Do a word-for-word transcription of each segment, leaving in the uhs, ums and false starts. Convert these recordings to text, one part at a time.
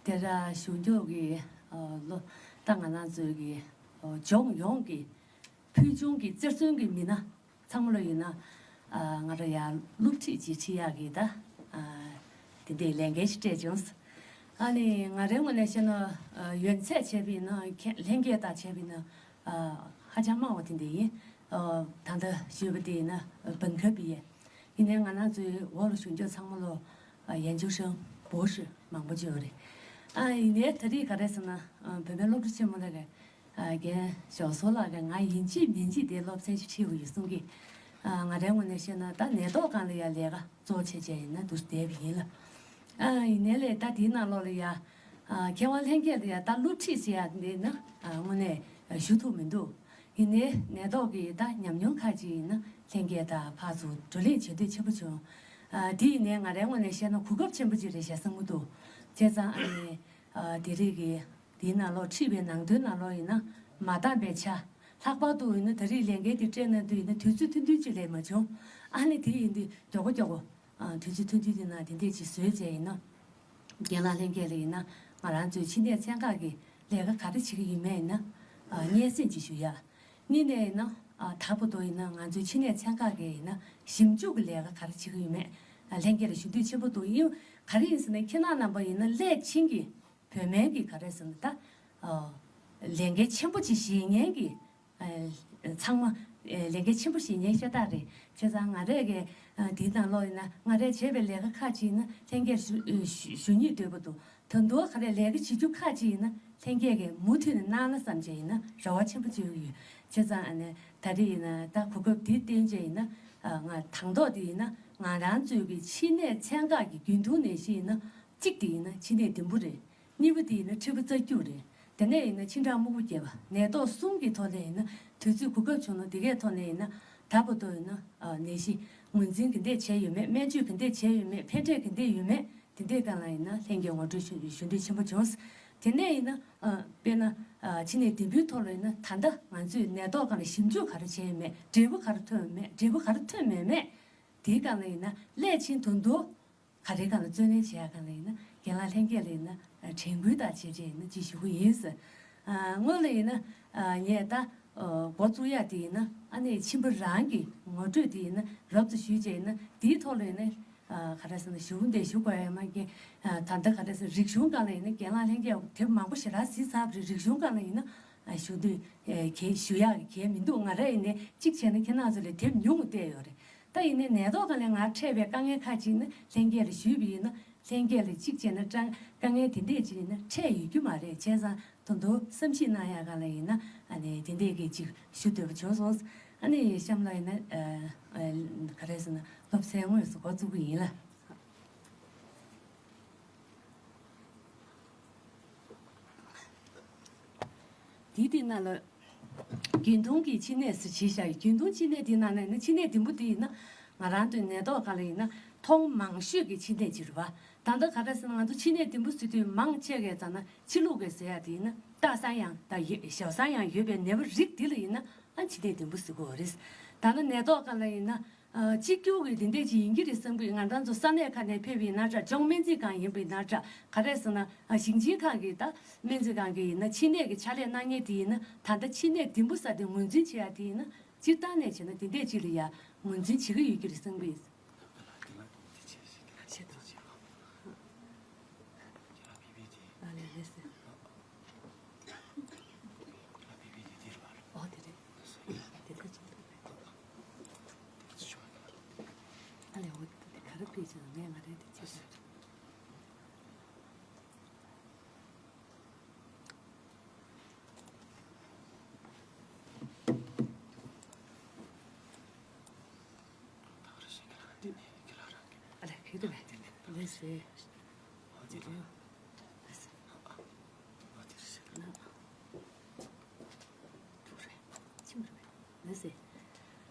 དེ་ར་གཞུང་ཕྱོགས་ཀྱི་ལོ་ད་ང་རང་ཚོའི་གི་ལྗོངས་ཡོངས་ཀྱི་ཕུལ་བྱུང་གི་རྩེར་སོན་གྱི་མི་སྣ་ཚང་མ་ལོ་ཡིན་ན། ང་ར་ཡ་སློབ་ཁྲིད་ཅིག་ཁྲིད་ཡག་གི་ད་དེ་འདྲའི་ལས་འགན་ཞིག་སྤྲད་བྱུང་། ཨ་ནི་ང་རའི་ངོས་ནས་བཤད་ན་ཡོན་ཚད་བྱས་པ་ཡིན་ན་ལྷན་རྒྱས་དང་བྱས་པ་ཡིན་ན་ཧ་ཅང་དམའ་བ་དེ་འདྲ་ཡིན། ད་ལྟ་ཞུས་པ་དེ་ཡིན་ན་本科毕业། ཡིན་ནའི་ང་རང་ཚོའི་འོག་ལ་གཞུང་ཕྱོགས་ཚང་མ་ལོ་ཡན་ཆོ་ཧྲང་博士མང་པོ་ཅིག་ཡོད་རེད། ཨ་ཡིན་ནའི་ད་རེས་ག་རེ་ཟེར་ན་བོད་པའི་སློབ་གྲྭ་ཆེན་མོ་ལ་རེད། རྒན་ཞའོ་སོ་ལགས་ཀྱིས་ང་ཡིན་གཅིག་མིན་གཅིག་དེ་སློབ་ཚན་ཞིག་ཁྲིད་དགོས་ཡོད་གསུང་གི། ང་རའི་ངོས་ནས་བཤད་ན་ད་ནད་ཐོག་སྒང་ལ་ཡ་ལས་ཀ་གཙོ་བོ་བྱས་བྱས་ཡིན་ན་འདུག་བསྡད་པ་ཡིན་ལ། ཡིན་ནའི་ལས་ད་དེའི་ནང་ལོགས་ལ་ཡ་མཁས་དབང་ལྷན་རྒྱས་ལ་ཡ་ད་སློབ་ཁྲིད་ཟེར་ཡ་འདི་ན་དངོས་གནས་ཞུ་ཐུབ་མི་འདུག་ཡིན་ནའི་ནད་ཐོག་གི་ད་ཉམས་མྱོང་ཁག་ཅིག་ཡིན་ན་ལྷན་རྒྱས་དང་ཕར་ཚུར་བགྲོ་གླེང་བྱེད་འདོད་ཆེན་པོ་བྱུང་། དེ་ཡིན་ནའི་ང་རའི་ངོས་ནས་བཤད་ན་གོ་སྐབས་ཆེན་པོ་ཅིག་རེད་བྱས་བསམ་གྱི་འདུག་བྱས་ཙང་ཨ་ནི་དེ་རིང་གི་དེའི་ནང་ལོགས་ཁྲིད་པའི་ནང་དོན་ནང་ལོགས་ཡིན་ན་མ་འདང་པའི་ཆ། ལྷག་པར་དུ་ཡིན་ན་ད་རེས་ལས་འགན་དེ་སྤྲད་གནང་དུས་ཡིན་ན་དུས་ཚོད་ཐུང་ཐུང་ཅིག་ལས་མ་བྱུང་། ཨ་ནི་དེ་ཡིན་དུས་མགྱོགས་པོ་མགྱོགས་པོ་དུས་ཚོད་ཐུང་ཐུང་དེ་ནང་དེ་འདྲས་ཅིག་བཟོས་བྱས་ཡིན་ན། རྒན་ལགས་ལྷན་རྒྱས་ལ་ཡིན་ན་ང་རང་ཚོའི་ཕྱི་ནད་ཚན་ཁག་གི་ལས་ཀ་ག་རེ་བྱེད་ཀྱི་ཡོད་མེད་ཡིན་ན་སྙན་སེང་ཅིག་ཞུ་ཡ། གཉིས་ནས་ཡིན་ན་ད་བར་དུ་ཡིན་ན་ང་ཚོའི་ཕྱི་ནད་ཚན་ཁག་གི་ཡིན་ན་ཞིབ་འཇུག་གི་ལས་ཀ་ག་རེ་བྱེད་ཀྱི་ཡོད་མེད་ལྷན་རྒྱས་ལ་ཞུ་འདོད་ཆེན་པོ་འདུག་ཡིན་ག་རེ་ཡིན་ཟེར་ན་ཁྱེད་རྣམ་པ་ཡིན་ན་སླད་ཕྱིན་གྱི་བོད་སྨན་གྱི་ག་རེ་ཟེར་ན་ད་ལས་འགན་ཆེན་པོ་ཅིག་བཞེས་མཁན་གྱི་ཚང་མ་ལས་འགན་ཆེན་པོ་བཞེས་མཁན་ཤ་སྟག་རེད། བྱས་ཙང་ང་རས་གི་དེའི་ནང་ལོགས་ཡིན་ན་ང་རས་བྱས་པའི་ལས་ཀ་ཁག་ཅིག་ཡིན་ན་ལྷན་རྒྱས་ཞུ་ཞུ་སྙིང་འདོད་པ་འདུག་ད་དུང་ག་རེ་ལས་ཀ་བྱེད་རྒྱུ་ཁག་ཅིག་ཡིན་ན་ལྷན་རྒྱས་ཀྱིས་མུ་མཐུད་ནས་གནང་ན་བསམ་བྱས་ཡིན་ན་རེ་བ་ཆེན་པོ་ཅིག་ཡོད། བྱས་ཙང་ཨ་ནི་ད་རེས་ཡིན་ན་ད་གོ་སྐབས་འདི་བསྟན་བྱས་ཡིན་ན་ང་དང་ཐོག་དེ་ཡིན་ན་ང་རང་ཚོའི་གི་ཕྱི་ནད་ཚན་ཁག་གི་རྒྱུན་མཐུད་ནད་གཞི་ཡིན་ན་གཅིག་དེ་ཡིན་ན་ཕྱི་ནད་ལྡེམ་པོ་རེད། གཉིས་པ་དེ་ཡིན་ན་མཁྲིས་པ་རྩ་རྒྱུས་རེད། དེ་ནས་ཡིན་ན་མཆིན་ཁྲག་སྨུག་པོ་སྐྱེ་བ། ནད་ཐོག་གསུམ་གྱི་ཐོག་ནས་ཡིན་ན་དུས་ཚོད་གོ་སྐབས་བྱུང་ན་དེ་གའི་ཐོག་ནས་ཡིན་ན་ད་བར་དུ་ཡིན་ན་ནད་གཞི་ངོས་འཛིན་ག་འདྲས་བྱས་ཡོད་མེད། སྨན་བཅོས་ག་འདྲས་བྱས་ཡོད་མེད། ཕན་འབྲས་ག་འདྲས་ཡོད་མེད། དེ་འདྲས་སྒང་ལ་ཡིན་ན་ལྷན་རྒྱས་ངོ་སྤྲོད་ཞུ་ཞུ་འདོད་ཆེན་པོ་བྱུང་། དེ་ནས་ཡིན་ན་དཔེར་ན་ཕྱི་ནད་ལྡེམ་པོའི་ཐོག་ལ་ཡིན་ན་ད་ལྟ་ང་ཚོས་ནད་ཐོག་སྒང་ལ་ཞིབ་འཇུག་ག་རེ་བྱས་ཡོད་མེད། འབྲས་བུ་ག་རེ་ཐོན་ཡོད་མེད། འབྲས་བུ་ག་རེ་ཐོན་མེད་མེད། དེའི་སྒང་ལ་ཡིན་ན་སླད་ཕྱིན་ད་དུང་ག་རེ་སྒང་ལ་བརྩོན་ལེན་བྱེད་ཡ་སྒང་ལ་ཡིན་ན་རྒན་ལགས་ལྷན་རྒྱས་ལ་ཡིན་ན་དྲན་སྐུལ་དང་བྱས་བྱས་ཡིན་ན་ཅིག་ཞུ་གི་ཡིན་ཟེར། སྔོན་ལ་ཡིན་ན་ངས་ད་འགོ་བཙུགས་ཡ་དེ་ཡིན་ན་ཨ་ནེ་མཆིན་པ་རང་གི་ངོ་སྤྲོད་དེ་ཡིན་ན་རོབ་ཙམ་ཞུས་བྱས་ཡིན་ན་དེའི་ཐོག་ལ་ཡིན་ན་ག་རེ་ཟེར་ན་ཞུ་འདི་ཞུ་དགོས་ཡ་མ་གི་ད་ལྟ་ག་རེ་ཟེར་རིག་གཞུང་སྒང་ལ་ཡིན་ན་རྒན་ལགས་ལྷན་རྒྱས་དེབ་མང་པོ་ཞེ་དྲག་གཟིགས་ཚར་བ་རེད། རིག་གཞུང་སྒང་ལ་ཡིན་ན་ཞུ་འདོད་གལ་ཞུ་ཡག་གི་གལ་མི་འདུག་ང་ར་ཡིན་ནའི་གཅིག་བྱས་ན་ཁྱེད་རང་ཚོ་ལས་དེབ་ཉུང་ངུ་བལྟས་ཡོད་རེད། ད་ཡིན་ནའི་ནད་ཐོག་སྒང་ལ་ང་འཕྲད་པའི་དཀའ་ངལ་ཁག་ཅིག་ནི་ལྷན་རྒྱས་ལ་ཞུས་པ་ཡིན་ན་ལྷན་རྒྱས་ལ་གཅིག་བྱས་ན་ཀྲང་དཀའ་ངལ་དེ་འདྲས་ཅིག་ཡིན་ན་འཕྲད་ཡོད་རྒྱུ་མ་རེད། བྱས་ཙང་ད་དུང་བསམ་གཞིག་གནང་ཡག་སྒང་ལ་ཡིན་ན་ཨ་ནི་དེ་འདྲས་ཀྱི་ཅིག་ཞུ་འདོད་པ་བྱུང་སོང་། ཨ་ནི་གཤམ་ལ་ཡིན་ན་ག་རེ་ཟེར་ན་སློབ་ཚན་དངོས་སུ་འགོ་བཙུགས་ཀྱི་ཡིན་ལ། དེའི་སྟེང་ན་ལ་རྒྱུན་མཐོང་གི་མཆིན་ནད་ཟེར་བྲིས་བཞག་ཡོད། རྒྱུན་མཐོང་མཆིན་ནད་དེའི་ནང་ནས་ནི་མཆིན་ནད་ལྡེམ་པོ་དེ་ཡིན་ན་ང་རང་ཚོའི་ནད་ཐོག་སྒང་ལ་ཡིན་ན་མཐོང་མང་ཤོས་ཀྱི་མཆིན་ནད་ཅིག་རེད་བ། ད་ལྟ་ག་རེ་ཟེར་ན་ང་ཚོ་མཆིན་ནད་ལྡེམ་པོ་ཟེར་དུས་མང་ཆེ་གས་ཙམ་ན་ཕྱི་ལུགས་ཀྱི་ཟེར་ཡ་དེ་ཡིན་ན་སྟག་སང་ཡང་དང་ཞོ་སང་ཡང་ཡོད་པའི་ནད་པ་རིགས་དེ་ལ་ཡིན་ན་ཨ་མཆིན་ནད་ལྡེམ་པོ་ཟེར་གོ་རེད། ད་ལྟ་ནད་ཐོག་སྒང་ལ་ཡིན་ན། གཅིག་གྱུར་གྱི་དེ་འདྲས་ཅིག་ཡིན་གྱི་རེད་བསམ་གི། ང་རང་ཚོ་ས་གནས་ཁག་ནས་ཕེབས་པ་ཡིན་ན་འདྲ། ལྗོངས་སྨན་རྩིས་ཁང་ཡིན་པ་ཡིན་ན་འདྲ། ག་རེ་ཟེར་ན་ཞིང་ཆེན་ཁག་གི་ད་སྨན་རྩིས་ཁང་གི་ཡིན་ན་མཆིན་ནད་ཀྱི་ཕྱག་ལས་གནང་མཁན་དེ་ཡིན་ན་ད་ལྟ་མཆིན་ནད་ལྡེམ་པོ་ཟེར་དེ་ངོས་འཛིན་བྱེད་ཡ་དེ་ཡིན་ན་སྤྱིར་བཏང་ནས་བྱས་ན་དེ་འདྲས་ཅིག་ལ་ཡ་ངོས་འཛིན་བྱེད་ཀྱི་ཡོད་ཀྱི་རེད་བསམ་གི། ཨ་ལས་རེད་ཟེར། ཨོ་དེ་རེད། དེ་ལྟར་ཚོགས་འདུ་རེད། ཨ་ལས་འོ་དེ་ག་རེ་ཕེབས་ཀྱང་ངས་ང་རེ་དེ་བྱེད་ཟེར། ཨ་ལས་ཁྱེད་དེ་ལས་ཟེར།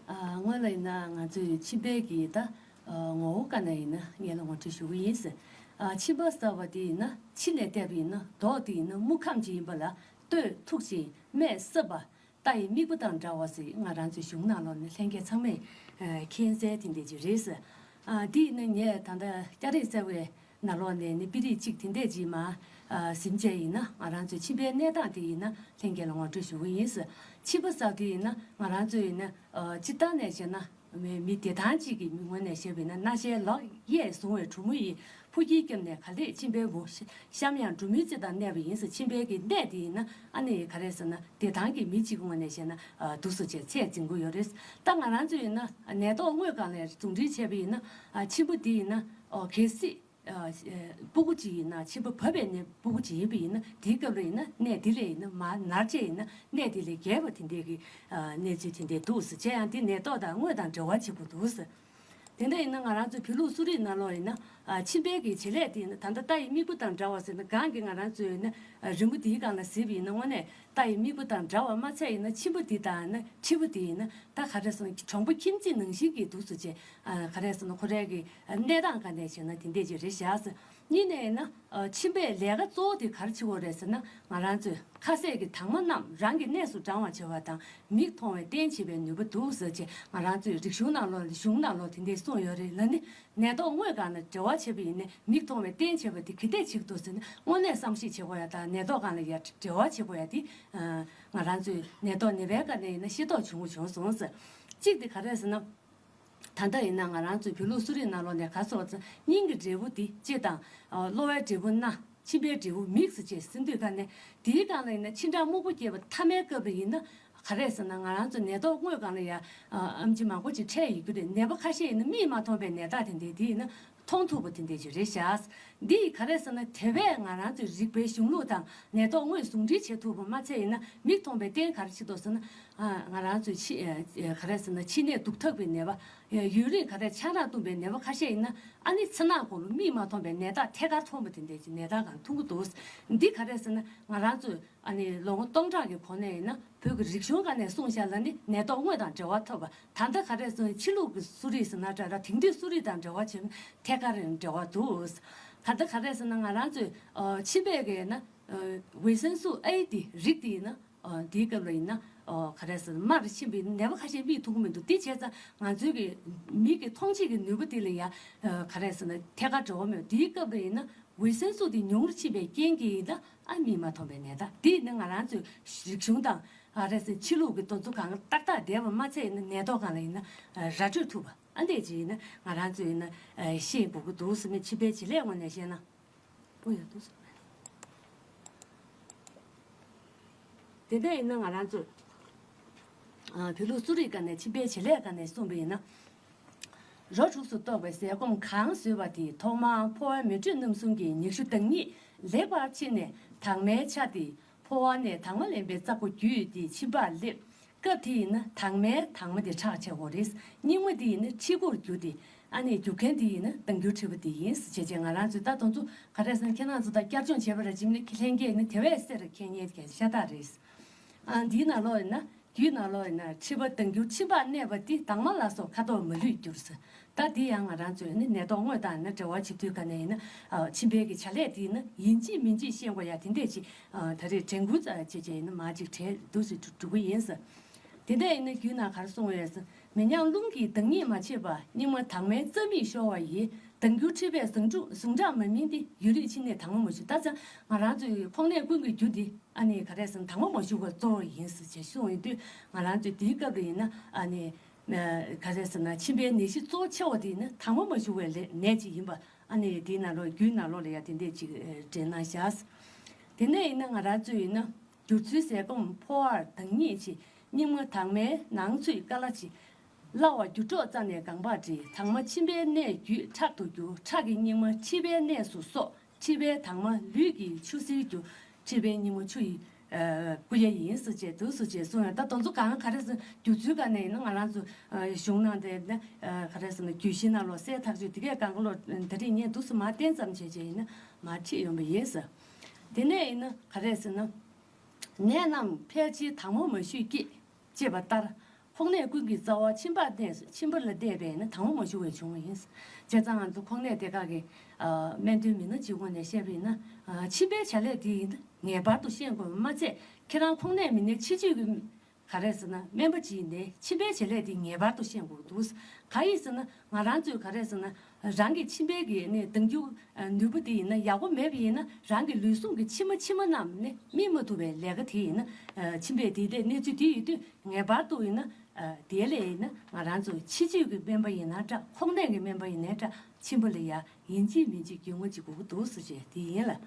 ཨ་སྔོན་ལ་ཡིན་ན་ང་ཚོས་མཆིན་པའི་གི་ད་ངོ་བོ་ཀ་ན་ཡིན་ན་ངས་ལ་ངོ་སྤྲོད་ཞུ་གི་ཡིན་ཟེར། མཆིན་པ་ཟེར་བ་དེ་ཡིན་ན་ཕྱི་ནས་བལྟས་པ་ཡིན་ན་མདོག་དེ་ཡིན་ན་སྨུག་ཁམ་ཅིག་ཡིན་པ་ལ་སྟོད་མཐུག་ཅིང་སྨད་སྲབ་པ། རྟ་ཡི་རྨིག་པ་དང་འདྲ་བ་ཟེར་ང་རང་ཚོའི་གཞུང་ནང་ལོགས་ནས་ལྷན་རྒྱས་ཚང་མས་མཁྱེན་གསལ་དེ་འདྲ་ཅིག་རེད་ཟེར། འདི་ཡིན་ན་ངས་ད་ལྟ་སྐྱ་རེངས་གསལ་བའི་ ནང་ལོགས་ནས་ནི་དཔེ་རིས་གཅིག་དེ་འདྲས་ཅིག་མར་ཨ་ཟིན་བྱས་ཡིན་ན། ང་རང་ཚོའི་མཆིན་པའི་གནས་སྟངས་དེ་ཡིན་ན་ལྷན་རྒྱས་ལ་ངོ་སྤྲོད་ཞུ་གི་ཡིན། མཆིན་པ་ཟེར་དེ་ཡིན་ན་ང་རང་ཚོ་ཡིན་ན་ཨ་སྤྱིར་བཏང་ནས་བཤད་ན། མི་མི་བདེ་ཐང་གཅིག་གི་མི་ངོས་ནས་བཤད་པ་ཡིན་ན། སྣ་ཤལ་ལག་གཡས་བཟུང་བའི་གྲུ་མོ་ཡིས་ཕོ་སྐྱེས་བརྒྱབ་ནས་ག་ལེར་མཆིན་པའི་འོག་གཤམ་ཡང་འབྲུ་མོའི་རྩེ་དང་གནས་པ་ཡིན་ཟེར། མཆིན་པའི་གི་གནས་དེ་ཡིན་ན་ཨ་ནི་ག་རེ་ཟེར་ན། བདེ་ཐང་གི་མི་གཅིག་གི་ངོས་ནས་བཤད་ན་ཨ་འདུག་སེ་བྱས་ཚད་འཛིན་གྱི་ཡོད་རེད། ད་ང་རང་ཚོ་ཡིན་ན་ནད་ཐོག་དངོས་སྒང་ལ་ཟུང་འབྲེལ་བྱས་པ་ཡིན་ན། ཨ་མཆིན་པ་འདི་ཡིན་ན་ཨོ་གལ་སྲིད་ཨ་ཨ་ཕྲུ་གུ་གཅིག་ཡིན་ན། མཆིན་པ་བབས་པའི་ནད། ཕྲུ་གུ་གཅིག་ཡིན་པ་ཡིན་ན། དེའི་སྐབས་ལ་ཡིན་ན་ནད་འདི་ལས་ཡིན་ན་མར་ནར་བྱས་ཡིན་ན་ནད་འདི་ལས་རྒྱས་པ་དེ་འདྲའི་གི་ཨ་གནས་ཚུལ་དེ་འདྲའི་འདུག་ཟེར་བྱས། ཡང་འདི་ནད་ཐོག་དང་དངོས་དང་འབྲེལ་བ་ཆེན་པོ་འདུག་ཟེར། དེ་འདྲ་ཡིན་ན་ང་རང་ཚོའི་བོད་ལུགས་གསོ་རིག་ནང་ལོགས་ཡིན་ན་ཨ་མཆིན་པའི་གི་བྱེད་ལས་དེ་ཡིན་ན། ད་ལྟ་རྟ་ཡི་རྨིག་པ་དང་འདྲ་བ་ཟེར་ན། གང་གི་ང་རང་ཚོའི་ཡིན་ན་ཨ་རི་མོ་འདིའི་སྒང་ལ་གཟིགས་པ་ཡིན་ན། དངོས་གནས་རྟ་ཡི་རྨིག་པ་དང་འདྲ་བ་མ་ཚད་ཡིན་ན། མཆིན་པ་འདི་དང་ན་མཁྲིས་པ་འདི་ཡིན་ན་ད་ག་རེ་ཟེར་ན་གྲོང་པ་ཁྱིམ་མཚེས་ནང་བཞིན་གྱི་འདུག་སེ་བྱས། ཨ་ག་རེ་ཟེར་ན་ཁོ་རའི་གི་གནས་སྟངས་སྒང་ནས་བྱས་ན་དེ་འདྲས་ཅིག་རེད་བཞག་ཟེར། གཉིས་ནས་ཡིན་ན་ཨ་མཆིན་པའི་ལས་ཀ་གཙོ་བོ་དེ་ག་རེ་བྱེད་དགོས་རེད་ཟེར་ན། ང་རང་ཚོས་ཁ་ཟས་ཀྱི་དྭངས་མ་རྣམས་རང་གི་གནས་སུ་བགྲང་བར་བྱ་བ་དང་། མིག་མཐོང་བའི་རྟེན་བྱེད་པའི་ནུས་པ་འདུག་ཟེར་བྱས། ང་རང་ཚོའི་རིག་གཞུང་ནང་ལོགས་ལ། གཞུང་ནང་ལོགས་དེ་འདྲས་གསུངས་ཡོད་རེད་ལ་ནི། ནད་ཐོག་དངོས་སྒང་ལ་འབྲེལ་བ་བྱས་པ་ཡིན་ན། མིག་མཐོང་བའི་རྟེན་བྱེད་པ་དེ་ག་འདྲས་བྱེད་ཀྱི་འདུག་ཟེར་ན། དངོས་གནས་བསམ་གཞིག་བྱེད་དགོས་ཡ་དང་། ནད་ཐོག་སྒང་ལ་ཡ་འབྲེལ་བ་བྱེད་དགོས་ཡ་དེ་ཨ་ང་རང་ཚོའི་ནད་ཐོག་ནད་པའི་སྒང་ནས་ཡིན་ན་ཤེས་རྟོགས་བྱུང་བྱུང་སོང་ཟེར། གཅིག་དེ་ག་རེ་ཟེར་ན། ད་ལྟ་ཡིན་ན་ང་རང་ཚོའི་བོད་ལུགས་གསོ་རིག་ནང་ལོགས་ནས་ག་རེ་ཟེར་བ་ཚེ། སྙིང་གི་འབྲས་བུ་འདི་ལྕེ་དང་། ཨ་གློ་བའི་འབྲས་བུ་སྣ། མཆིན་པའི་འབྲས་བུ་མིག་ཟེར་བྱས་ཟེར་དུས་ག་ནས། དེའི་སྒང་ལ་ཡིན་ན་མཆིན་ཁྲག་སྨུག་པོ་སྐྱེས་པ་མཐའ་མའི་སྐབས་ལ་ཡིན་ན་ག་རེ་ཟེར་ན། ང་རང་ཚོ་ནད་ཐོག་དངོས་སྒང་ལ་ཡ་ཨ་ཨེམ་ཆི་མང་པོ་ཅིག་འཕྲད་ཡོད་རྒྱུ་རེད། ནད་པ་ཁ་ཤས་ཡིན་ན་མིག་མ་མཐོང་བའི་ནད་རྟགས་དེ་འདྲའི་དེ་ཡིན་ན་མཐོང་ཐུབ་པ་དེ་འདྲའི་ཅིག་རེད་བཞག། འདི་ཡིས་ག་རེ་ཟེར་ན། དེ་བས་ང་རང་ཚོའི་རིག་པའི་གཞུང་ལུགས་དང་ནད་ཐོག་དངོས་ཟུང་འབྲེལ་བྱེད་ཐུབ་པ་མ་ཚད་ཡིན་ན། མིག་མཐོང་བའི་རྟེན་ག་རེ་བྱེད་དོ་ཟེར་ན། ཨ་ང་རང་ཚོའི་མཆིན་ཨ་ག་རེ་ཟེར་ན། མཆིན་ནད་དུག་ཐག་པའི་ནད་པ། ཡུན་རིང་ག་རེ་ཆང་རག་བཏུངས་པའི་ནད་པ་ཁ་ཤས་ཡིན་ན། ཨ་ནི་མཚན་ནག་གོང་ལ་མིག་མ་མཐོང་བའི་ནད་རྟགས་ཐད་ཀར་མཐོང་བ་དེ་འདྲའི་ཅིག་ནད་རྟགས་གང་མཐོང་གི་འདུག། འདི་ག་རེ་ཟེར་ན། ང་རང་ཚོས་ཨ་ནི་ལོ་ངོ་སྟོང་ཕྲག་གི་གོང་ནས་ཡིན་ན་བོད་ཀྱི་རིག་གཞུང་སྒང་ནས་གསུངས་བཞག་ལ་ནི་ནད་ཐོག་དངོས་དང་འབྲེལ་བ་ཐོབ་པ། ད་ལྟ་ག་རེ་ཟེར་ན། ཕྱི་ལུགས་ཀྱི་གསོ་རིག་ཟེར་ན་འདྲ་འདྲ། དེང་དུས་གསོ་རིག་དང་འབྲེལ་བ་བྱེད་ཐད་ཀར་འབྲེལ་བ་འདུག། ད་ལྟ་ག་རེ་ཟེར་ན། ང་རང་ཚོས་ཨ་མཆིན་པའི་གི་ཡིན་ན་ཨ་ཝེ་སན་སུ་ཨེ་དེ་རིགས་དེ་ཡིན་ན། ཨ་དེའི་སྐབས་ལ་ཡིན་ན་ཨ་ག་རེ་ཟེར་ན། རྨ་རུ་ཕྱིན་པའི་ནད་པ་ཁ་ཤས་མིག་མཐོང་གི་མི་འདུག། དེ་བྱས་ཙང་ང་ཚོའི་གི་མིག་གི་མཐོང་བྱེད་ཀྱི་ནུས་པ་དེ་ལ་ཡ་ཨ་ག་རེ་ཟེར་ན། ཐད་ཀར་འབྲེལ་བ་མེད། དེའི་སྐབས་ལ་ཡིན་ན་ཝེ་སན་སུ་དེ་ཉུང་རུ་ཕྱིན་པའི་རྐྱེན་གྱིས་ཡིན་ན། ཨ་མིག་མ་མཐོང་བའི་ནད་རྟགས་དེ་ཡིན་ན་ང་རང་ཚོའི་རིག་གཞུང་དང་། ཨ་ག་རེ་ཟེར། ཕྱི་ལུགས་ཀྱི་དེ་ཚོ་གང་ཏག་ཏག་བསྡད་པ་མ་ཚད་ཡིན་ན། ནད་ཐོག་སྒང་ལ་ཡིན་ན་ཨ་ར་སྤྲོད་ཐུབ་པ། ཨ་འདྲས་ཅིག་ཡིན་ན་ང་རང་ཚོས་ཡིན་ན་ཨ་ཤེས་དགོས་ཀྱི་འདུག་ཟེར་ནས། མཆིན་པའི་བྱེད་ལས་ངོས་ནས་བཤད་ན། པོ་ཡོད་འདུག་ཟེར། དེ་འདྲ་ཡིན་ན་ང་རང་ཚོས་ཨ་བོད་ལུགས་གསོ་རིག་སྒང་ནས་མཆིན་པའི་བྱེད་ལས་སྒང་ནས་གསུངས་པ་ཡིན་ན། རོ་དྲུག་ཏུ་གཏོགས་པའི་ཟས་སྐོམ་གང་ཟོས་པ་དེས་ཐོག་མར་ཕོ་བ་མེ་དྲོད་རྣམ་གསུམ་གྱི་མྱེ་ཤུ་དང་གཉིས་ལེགས་པར་ཕྱེ་ནས། དྭངས་མའི་ཆ་དེ་ཕོ་བ་ནས་དྭངས་མ་ལེན་པའི་རྩ་སྒོ་བརྒྱུད་དེ་མཆིན་པར་སླེབས། སྐབས་དེ་ཡིན་ན་དྭངས་མའི་དྭངས་མ་དེ་ཁྲག་ཆགས་དགོས་རེད། སྙིགས་མ་དེ་ཡིན་ན་མཁྲིས་སྒོར་རྒྱུ་སྟེ། ཨ་ནི་རྒྱུག་མཁན་དེ་ཡིན་ན་ལྡང་འགྱུར་མཁྲིས་པ་དེ་ཡིན་ཟེར་བྱས་བྱས། ང་རང་ཚོས་ད་དེ་ཚོ་ག་རེ་ཟེར་ན། ཁྱེད་རང་ཚོ་ད་བསྐྱར་སྦྱོང་བྱས་པ་ར་ཅིག་ནི་ལྷན་རྒྱས་ནི་དེ་བས་གསལ་རུ་མཁྱེན་མཁན་གྱི་ཤ་སྟག་རེད། ཨ་འདིའི་ནང་ལོགས་ཡིན་ན། རྒྱུད་ནང་ལོགས་ཡིན་ན། མཁྲིས་པ་ལྡང་འགྱུར་མཆིན་པར་གནས་པ་དེ། དྭངས་མ་ལ་སོགས་ཁ་དོག་མ་ལུས་འགྱུར་ཟེར། ད་འདི་ཡང་ང་རང་ཚོས་ནི་ནད་ཐོག་དངོས་དང་ནི་འབྲེལ་བ་བྱེད་དུས་ག་ནས་ཡིན་ན། ཨ་མཆིན་པའི་གི་བྱ་ལས་དེ་ཡིན་ན་ཡིན་གཅིག་མིན་གཅིག་ཤེས་དགོས་ཡ་དེ་འདྲས་ཅིག། ཨ་ད་རེས་དྲན་སྐུལ་ཙམ་བྱས་བྱས་ཡིན་ན་མར་ཅིག་དྲན་འདུག་སེ་འགྲོ་གི་ཡིན་ཟེར། དེ་འདྲ་ཡིན་ན་རྒྱུད་ནང་ག་རེ་གསུངས་ཡོད་ཟེར། མེ་མྱང་རླུང་གིས་འདང་ངེས་མ་བྱས་པ། སྙིགས་མ་དྭངས་མའི་རྩ་མིག་ཤོར་བ་ཡིས། ལྡང་འགྱུར་མཁྲིས་པའི་ཟུངས་ཁྲག་ཟུངས་ཁྲག་མ་སྨིན་ཏེ། ཡུན་རིང་མཆིན་ནད་དྭངས་མ་མ་ཞུ། ད་ཆ་ང་རང་ཚོའི་ཁོག་ནད་ཀུན་གྱི་རྒྱུ་འདི་ཨ་ནི་ག་རེ་ཟེར་ན། དྭངས་མ་མ་ཞུ་བ་གཙོ་བོ་ཡིན་ཟེར་བྱས་གསུངས་ཡོང་དུས། ང་རང་ཚོས་དེའི་སྐབས་ལ་ཡིན་ན་ཨ་ནི་ག་རེ་ཟེར་ན། མཆིན་པའི་ནད་གཞི་གཙོ་ཆེ་བ་དེ་ཡིན་ན་དྭངས་མ་མ་ཞུ་བའི་ལས་ནད་ཅིག་ཡིན་པ། ཨ་ནི་དེའི་ནང་ལོགས་རྒྱུད་ནང་ལོགས་ལ་ཡང་དེ་འདྲས་ཅིག་དྲན་གནང་བཞག། དེ་ནས་ཡིན་ན་ང་རང་ཚོས་ཡིན་ན། འགྱུར་ཚུལ། ཟས་སྐོམ་ཕོ་བར་དྭངས་སྙིགས་ཆེ། སྙིགས་མ་དྭངས་མའི་ནང་ཚུད་དཀའ་སླ་ཆེ། སླ་བ་འགྱུར་ལྡོག་རྩ་ནས་གང་བར་འབྲི། དྭངས་མ་མཆིན་པའི་གནས་བརྒྱུད་ཁྲག་ཏུ་འགྱུར། ཁྲག་གི་སྙིགས་མ་མཁྲིས་པའི་གནས་སུ་གསོག། མཁྲིས་པའི་དྭངས་མ་ལུས་ཀྱི་ཆུ་སེར་འགྱུར། མཁྲིས་པའི་སྙིགས་མ་ཆུ་ཡི་ཨ་སྐུ་ཡ་ཡིན་ཟེར་བྱས་འདུག་སེ་བྱས་གསུངས་ཡོད། ད་དེ་ཚོ་གང་ག་རེ་ཟེར། འགྱུར་ཚུལ་ག་ནས་ཡིན་ན་ང་རང་ཚོ་ཨ་གཞུང་ནང་དེ་ནི་ཨ་ག་རེ་ཟེར་ན། རྒྱུད་བཞི་ནང་ལོགས་གསལ་ཐག་ཆོད། དེ་གས་གང་ག་ལོ་ད་རེས་ངས་འདུག་སེ་མར་བསྟན་ཙམ་བྱས་བྱས་ཡིན་ན་མར་ཁྲིད་ཡོང་བ་ཡིན་ཟེར། དེ་ནས་ཡིན་ན་ག་རེ་ཟེར་ན། ནད་རྣམས་ཕལ་ཆེར་དྭངས་མ་མ་ཞུས་སྐྱེད། ཅེས་པ་ལྟར། ཁོག་ནད་ཀུན་གྱི་རྩ་བ་མཆིན་པར་གནས་སོ། མཆིན་པ་ལ་གནས་པས་ནི་དྭངས་མ་མ་ཞུ་བས་བྱུང་བ་ཡིན། བྱས་ཙང་ང་ཚོ་ཁོག་ནད་དེ་ག་གི་ཨ་སྨན་དོན་མི་སྣ་གཅིག་ངོས་ནས་བཤད་པ་ཡིན་ན། ཨ་མཆིན་པའི་བྱ་ལས་དེ་ཡིན་ན་ངེས་པར་དུ་ཤེས་དགོས་པ་མ་ཚད། ཁྱེད་རང་ཁོག་ནད་མི་སྣའི་ཕྱི་བཅོས་ཀྱི་ག་རེ་ཟེར་ན། སྨན་པ་གཅིག་ཡིན་ནའི་མཆིན་པའི་བྱ་ལས་དེ་ངེས་པར་དུ་ཤེས་དགོས་འདུག། ག་ཡིན་ཟེར་ན། ང་རང་ཚོས་ག་རེ་ཟེར་ན། རང་གི་མཆིན་པའི་གི་ནི་ལྡང་རྒྱུ་ནུས་པ་དེ་ཡིན་ན་ཡག་པོ་མེད་པ་ཡིན་ན། རང་གི་ལུས་ཟུངས་ཀྱི་མཆིལ་མ་མཆིལ་མ་རྣམས་ནི་སྨིན་མ་ཐུབ་པའི་ལས་ཀ་དེ་ཡིན་ན། མཆིན་པས་དེ་འདྲའི་གནས་ཚུལ་དེ་ཡོད་དུས་ངེས་པར་དུ་ཡིན་ན། དེ་ལས་ཡིན་ན་ང་རང་ཚོ་ཕྱི་བཅོས་ཀྱི་སྨན་པ་ཡིན་ན་འདྲ། ཁོག་ནད་ཀྱི་སྨན་པ་ཡིན་ན་འདྲ། མཆིན་པ་ལ་ཡ་ཡིན་གཅིག་མིན་གཅིག་རྒྱུས་མངའ་གཅིག་དགོས་ཀྱི་འདུག་ཟེར་བྱས་དེ་ཡིན་ལ།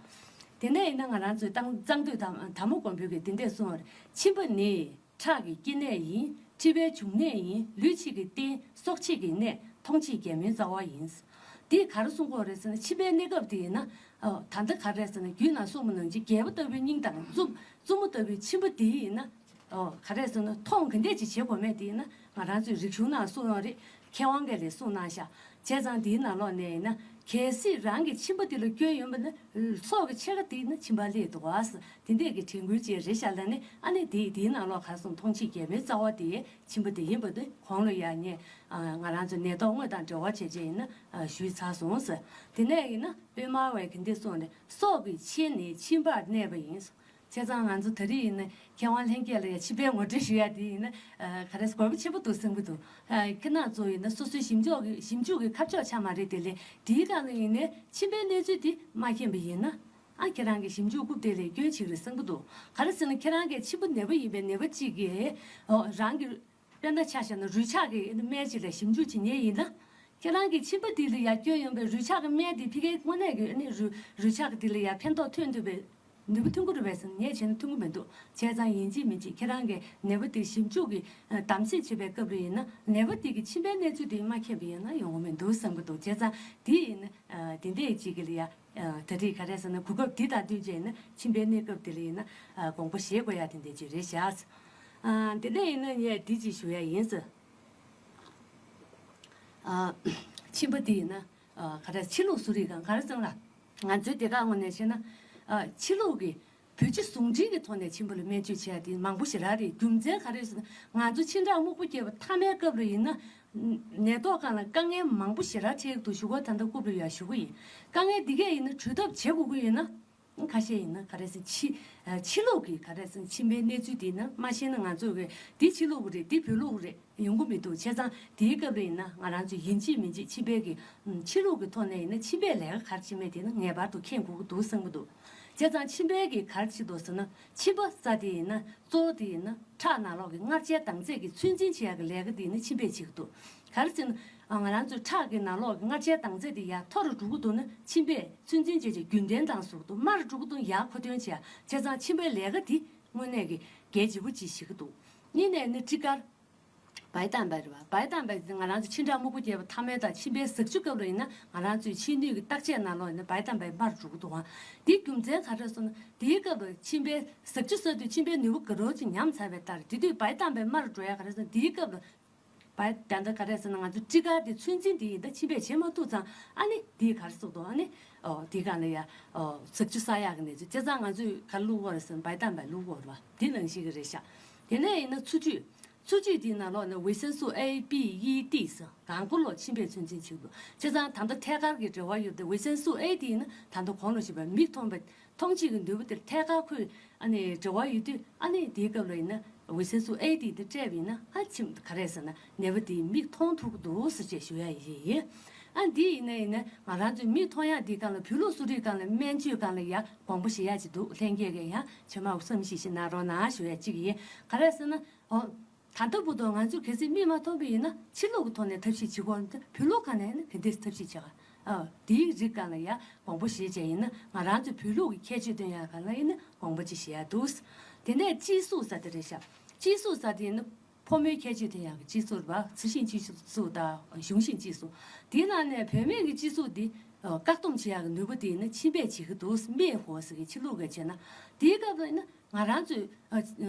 དེ་ནས་ཡིན་ན་ང་རང་ཚོའི་ཏང་གཙང་སྟོད་དམ་དར་མོ་དགོན་པོའི་གི་དེ་འདྲས་གསུངས་པ་རེད། མཆིན་པ་ནི། ཁྲག་གི་སྐྱེ་གནས་ཡིན། མཁྲིས་པའི་འབྱུང་གནས་ཡིན། ལུས་ཕྱེད་ཀྱི་རྟེན། སྲོག་ཕྱེད་ཀྱི་གནས། མཐོང་ཕྱེད་རྒྱལ་མོའི་རྩ་བ་ཡིན། འདི་ག་རེ་གསུང་གི་ཡོད་རེད་ཟེར་ན། མཆིན་པའི་གནས་སྐབས་དེ་ཡིན་ན། ཨོ། ད་ལྟ་ག་རེ་ཟེར་ན། རྒྱུད་ནང་གསུངས་པ་ནང་བཞིན་རྒྱལ་པོ་ལྟ་བུའི་སྙིང་དང་། བཙུན་བཙུན་མོ་ལྟ་བུའི་མཆིན་པ་དེ་ཡིན་ན། ཨོ། ག་རེ་ཟེར་ན། མཐོང་ག་འདྲས་ཅིག་བྱེད་དགོས་མེད་དེ་ཡིན་ན། ང་རང་ཚོའི་རིག་གཞུང་ནང་གསུངས་ཡོད་རེད། མཁས་དབང་གིས་ལས་གསུངས་གནང་ཤག་བྱས་ཙང་འདིའི་ནང་ལོགས་ནས་ཡིན་ན། གལ་སྲིད་རང་གི་མཆིན་པ་འདི་ལ་སྐྱོན་ཡོད་པ་ན། སྲོག་གི་ཕྱེད་ཀ་འདི་ན་མཆིན་པ་སླེབས་འདུག་ག་ཟེར། དེ་འདྲས་ཀྱི་དྲན་སྐུལ་ཅིག་རེད་ཤག་ལ་ནི། ཨ་ནི་དེ་དེའི་ནང་ལོགས་ག་རེ་གསུངས། མཐོང་ཕྱེད་རྒྱལ་མོའི་རྩ་བ་དེ་མཆིན་པ་དེ་ཡིན་པ་དེ་གོང་ལ་ཡ་ངས། ཨ། ང་རང་ཚོ་ནད་ཐོག་དངོས་དང་འབྲེལ་བ་བྱས་བྱས་ཡིན་ན། ཨ། ཞུས་ཚར་སོང་ཟེར། དེ་ནས་ཡིན་ན་པདྨ་བས་ག་འདྲས་གསུངས་ནས། སྲོག་གི་ཕྱེད་ནི་མཆིན་པར་གནས་པ་ཡིན། བྱས་ཙང་ང་ཚོ་ད་རེས་ཡིན་ན་མཁས་དབང་ལྷན་རྒྱས་ལ་ཡ་མཆིན་པའི་ངོ་སྤྲོད་ཞུ་ཡ་དེ་ཡིན་ན། ཨ། ག་རེ་དགོས་པ་ཆེན་པོ་འདུག་བསམ་གྱི་འདུག་ཨ། ཁྱེད་རང་ཚོ་ཡིན་ན་སོ་སོའི་ཞིབ་འཇུག་གི་ཞིབ་འཇུག་གི་ཁ་ཕྱོགས་ཆ་མ་རེད་དེ་ལས། དེའི་སྒང་ལ་ཡིན་ནའི་མཆིན་པའི་གནས་ཚུལ་དེ་མ་མཁྱེན་པ་ཡིན་ན། ཨ། ཁྱེད་རང་གི་ཞིབ་འཇུག་རྐུབ་དེ་ལས་སྐྱོན་ཅིག་རེད་བསམ་གྱི་འདུག་ག་རེ་ཟེར་ན། ཁྱེད་རང་གི་མཆིན་པ་ནད་པ་ཡིན་པའི་ནད་པ་གཅིག་གིས། ཨོ། རང་གི། དཔེར་ན་ཆ་བཞག་ན་རུས་ཆག་གི་སྨན་ཅིག་ལ་ཞིབ་འཇུག་བྱེད་མཁན་ཡིན་ན། ཁྱེད་རང་གི་མཆིན་པ་འདི་ལ་ཡ་སྐྱོན་ཡོད་པའི་རུས་ཆག་གི་སྨན་འདི་ཕ་གིའི་དངོས་གནས་ཀྱི་ནི་རུས་རུས་ཆག་འདི་ལ་ཡ་ཕན་ཐོགས་ཐོན་ཐུབ་པའི་ནུས་པ་ཐོན་གྱི་རེད་པས་ཟེར་ན། ངས་བྱས་ན་ཐོན་གྱི་མི་འདུག་བྱས་ཙང་ཡིན་གཅིག་མིན་གཅིག་ཁྱེད་རང་གི་ནད་པ་དེ་ཞིབ་འཇུག་གི་དམ་ཚིག་བྱེད་པའི་སྐབས་ལ་ཡིན་ན། ནད་པ་དེ་གི་མཆིན་པའི་གནས་ཚུལ་དེ་མ་མཁྱེན་པ་ཡིན་ན་ཡོང་གི་མི་འདུག་བསམ་གྱི་འདུག་བྱས་ཙང་དེ་ཡིན་ན། དེ་འདྲས་ཅིག་གི་ལ་ཡ། ཨ། ད་རེས་ག་རེ་ཟེར་ན། གོ་སྐབས་འདི་དང་བསྟུན་བྱས་ན་མཆིན་པའི་གནས་སྐབས་དེ་ལ་ཡིན་ན། ཨ། དགོངས་པ་བཞེས་དགོས་ཡ་དེ་འདྲ་ཅིག་རེད་ཤག་ཨ། དེ་འདྲ་ཡིན་ན་ངས་འདི་ཅིག་ཞུ་ཡ་ཡིན་ཟེར། ཨ། མཆིན་པ་འདི་ཡིན་ན། ཨ། ག་རེ། ཕྱི་ལུགས་གསོ་རིག་སྒང་ག་རེ་ཟེར་ན། ང་ཚོའི་སྡེ་ཁག་ངོས་ནས་བཤད་ན། ཨ། ཕྱི་ལུགས་ཀྱི་བོད་ལྕེ་ཟུང་འབྲེལ་གྱི་ཐོག་ནས་མཆིན་པ་ལ་སྨན་བཅོས་བྱེད་ཡ་དེ་མང་པོ་ཞེ་དྲག་རེད། རྒྱུ་མཚན་ག་རེ་ཟེར་ན། ང་ཚོ་མཆིན་ཁྲག་སྨུག་པོ་རྒྱས་པ་མཐའ་མའི་སྐབས་ལ་ཡིན་ན། ནད་ཐོག་སྒང་ལ་དཀའ་ངལ་མང་པོ་ཞེ་དྲག་འཕྲད་ཀྱི་འདུག་ཞུ་སྒོ་ད་ལྟ་རྐུབ་ལ་ཡ་ཞུ་གི་ཡིན། དཀའ་ངལ་འདི་གས་ཡིན་ན་གྲོལ་ཐབས་བྱེད་དགོས་ཀྱི་ཡོད་ན། ཁ་ཤས་ཡིན་ན་ག་རེ་ཟེར། ཕྱི་ཕྱི་ལུགས་ཀྱི་ག་རེ་ཟེར། མཆིན་པའི་གནས་ཚུལ་འདི་ན་མ་ཤེས་ན། ང་ཚོ་གི་འདི་ཕྱི་ལུགས་རེད། འདི་བོད་ལུགས་རེད་ཡོང་གི་མི་འདུག་བྱས་ཙང་དེའི་སྐབས་ལ་ཡིན་ན་ང་རང་ཚོ་ཡིན་གཅིག་མིན་གཅིག་མཆིན་པའི་གི་ཕྱི་ལུགས་ཀྱི་ཐོག་ནས་ཡིན་ན་མཆིན་པའི་ལས་ཀ་ག་རེ་བྱེད་མེད་དེ་ན་ངེས་པར་དུ་མཁྱེན་དགོས་ཀྱི་འདུག་བསམ་གྱི་འདུག་བྱས་ཙང་མཆིན་པའི་གི་ག་རེ་བྱེད་འདུག་ཟེར་ན། མཆིན་པ་ཟེར་དེ་ཡིན་ན་གཙོ་བོ་དེ་ཡིན་ན་ཁྲག་ནང་ལོགས་ཀྱི་མངར་ཆའི་དྭངས་རྫས་ཀྱི་ཚོད་འཛིན་བྱེད་ཡག་གི་ལས་ཀ་དེ་ཡིན་ན་མཆིན་པས་བྱེད་ཀྱི་འདུག་ག་རེ་ཟེར་ན། ཨ། ང་རང་ཚོའི་ཁྲག་གི་ནང་ལོགས་ཀྱི་མངར་ཆའི་དྭངས་རྫས་དེ་ཡར་མཐོ་རུ་འགྲོ་གི་འདུག་ན་མཆིན་པས་ཚོད་འཛིན་བྱས་བྱས་རྒྱུན་ལྡན་བཏང་བཟོ་གི་འདུག་དམའ་རུ་འགྲོ་གི་འདུག་ན་ཡར་མཁོ་འདོན་བྱེད་ཡ། བྱས་ཙང་མཆིན་པའི་ལས་ཀ་དེ་དངོས་གནས་ཀྱི་གལ་ཆེ་པོ་ཅིག་བྱེད་ཀྱི་འདུག་གཉིས་ནས་ནི་སྤྲི་དཀར། བའི་ཏམ་བའི་རེད་པ། བའི་ཏམ་བའི་ང་རང་ཚོ་མཆིན་ཁྲག་སྨུག་པོ་རྒྱས་པ་མཐའ་མའི་དང་མཆིན་པའི་ཟག་བཅུད་སྐབས་ལ་ཡིན་ན་ང་རང་ཚོའི་མཆིན་ནུས་ཀྱི་བརྟག་དཔྱད་ནང་ལོགས་ཡིན་ན་བའི་ཏམ་བའི་དམའ་རུ་འགྲོ་གི་འདུག་ཨང་། དེའི་རྒྱུ་མཚན་ག་རེ་ཟེར་ན། དེའི་སྐབས་ལ་མཆིན་པའི་ཟག་བཅུད་ཟ་དུས་མཆིན་པའི་ནུས་པ་དགའ་རབ་ཅིག་ཉམས་ཚར་བའི་ལྟར། དེ་དུས་བའི་ཏམ་བའི་དམའ་རུ་འགྲོ་ཡ་ག་རེ་ཟེར་ན། དེའི་སྐབས་ལ། བའི་ད་ལྟ་ག་རེ་ཟེར་ན། ང་ཚོ་སྤྲི་དཀར་དེ་ཚོད་འཛིན་དེ་ཡིན་ད་མཆིན་པས་བྱེད་མ་ཐུབ་ཙང་། ཨ་ནི་དེ་ག་རེ་ཟེར་འདུག་ཨ་ནི། ཨོ། དེ་ག་ལ་ཡ། ཨོ། ཟག་བཅུད་བཟའ་ཡག་གི་གནས་ཚུལ། བྱས་ཙང་ང་ཚོས་ག་རེ་བླུགས་ཡོད་རེད་ཟེར་ན། བའི་ཏམ་བའི་བླུགས་ཡོད་རེད་པ། དེ་ནང་བཞིན་གྱི་རེད་ཤག་དེ་ནས་ཡིན་ན་འཚོ་བཅུད། འཚོ་བཅུད་དེའི་ནང་ལོགས་ནས་ཝི་སན་སུ་A B E D ཟེར་གང་མགོ་ལོག་མཆིན་པས་ཚོད་འཛིན་བྱེད་ཀྱི་འདུག་བྱས་ཙང་ད་ལྟ་ཐད་ཀར་གྱི་འབྲེལ་བ་ཡོད་པ་དེ། ཝི་སན་སུ་A དེ་ཡིན་ན་ད་ལྟ་གོང་ལ་ཞུས་པའི་མིག་མཐོང་བའི་མཐོང་བྱེད་ཀྱི་ནུས་པ་དེར་ཐད་ཀར་ཁོས་ཨ་ནི་འབྲེལ་བ་ཡོད་དུས། ཨ་ནི་དེའི་སྐབས་ལ་ཡིན་ན་ཝི་སན་སུ་A དེ་དེ་སྤྲད་པ་ཡིན་ན། ཨ། མཆིན་ག་རེ་ཟེར་ན། ནད་པ་དེའི་མིག་མཐོང་ཐུབ་ཀྱི་འདུག་ཟེར་བྱས་ཞུ་ཡ་ཡིན། ཨ། འདི་ཡིན་ན་ཡིན་ན་ང་རང་ཚོའི་མིག་མཐོང་ཡག་འདིའི་སྒང་ལ་བོད་ལུགས་གསོ་རིག་སྒང་ལ་སྨན་བཅོས་སྒང་ལ་ཡ་དགོངས་པ་བཞེས་ཡག་ཅིག་འདུག་ལྷན་རྒྱས་ཀྱིས་ཡང་ཇོ་མོ་བསམ་ཤེས་ཤིག་གནང་རོགས་གནང་ཞུ་ཡ་གཅིག་ཡིན། ག་རེ་ཟེར་ན། ཨོ། ད་ལྟ་བར་དུ་ང་ཚོས་གལ་སྲིད་མིག་མ་མཐོང་བ་ཡིན་ན་ཕྱི་ལུགས་ཀྱི་ཐོག་ནས་ཐབས་ཤེས་བྱེད་དགོས་རེད། བོད་ལུགས་སྒང་ནས་ནི་ག་འདྲས་ཐབས་ཤེས་བྱེད་ག་ཨ། དེའི་རིགས་སྒང་ལ་ཡ་དགོངས་པ་བཞེས་བྱས་ཡིན་ན། ང་རང་ཚོས་བོད་ལུགས་ཀྱི་ཁྱད་ཆོས་སྟོན་ཡག་སྒང་ལ་ཡིན་ན་དགོངས་པ་ཅིག་བཞེས་ཡག་འདུག་དེ་ནས་སྤྱི་གཟུགས་ཟེར་དེ་རེད་ཤག་སྤྱི་གཟུགས་ཟེར་དེ་ཡིན་ན་ཕོ་མོའི་ཁྱད་ཆོས་སྟོན་ཡག་གི་སྤྱི་གཟུགས་རེད་པ། ཚ་ཤིང་སྤྱི་གཟུགས་དང་གཞུང་ཤིང་སྤྱི་གཟུགས། དེའི་ནང་ནས་བུད་མེད་ཀྱི་སྤྱི་གཟུགས་འདི། ཨ། བཀག་སྡོམ་བྱེད་ཡག་གི་ནུས་པ་དེ་ཡིན་ན་མཆིན་པས་བྱེད་ཀྱི་འདུག་སྨན་ཧོ་ཟེར་གྱི་ཕྱི་ལུགས་ཀྱིས་བྱས་ན། དེའི་སྐབས་ལ་ཡིན་ན་ང་རང་ཚོའི། ཨ།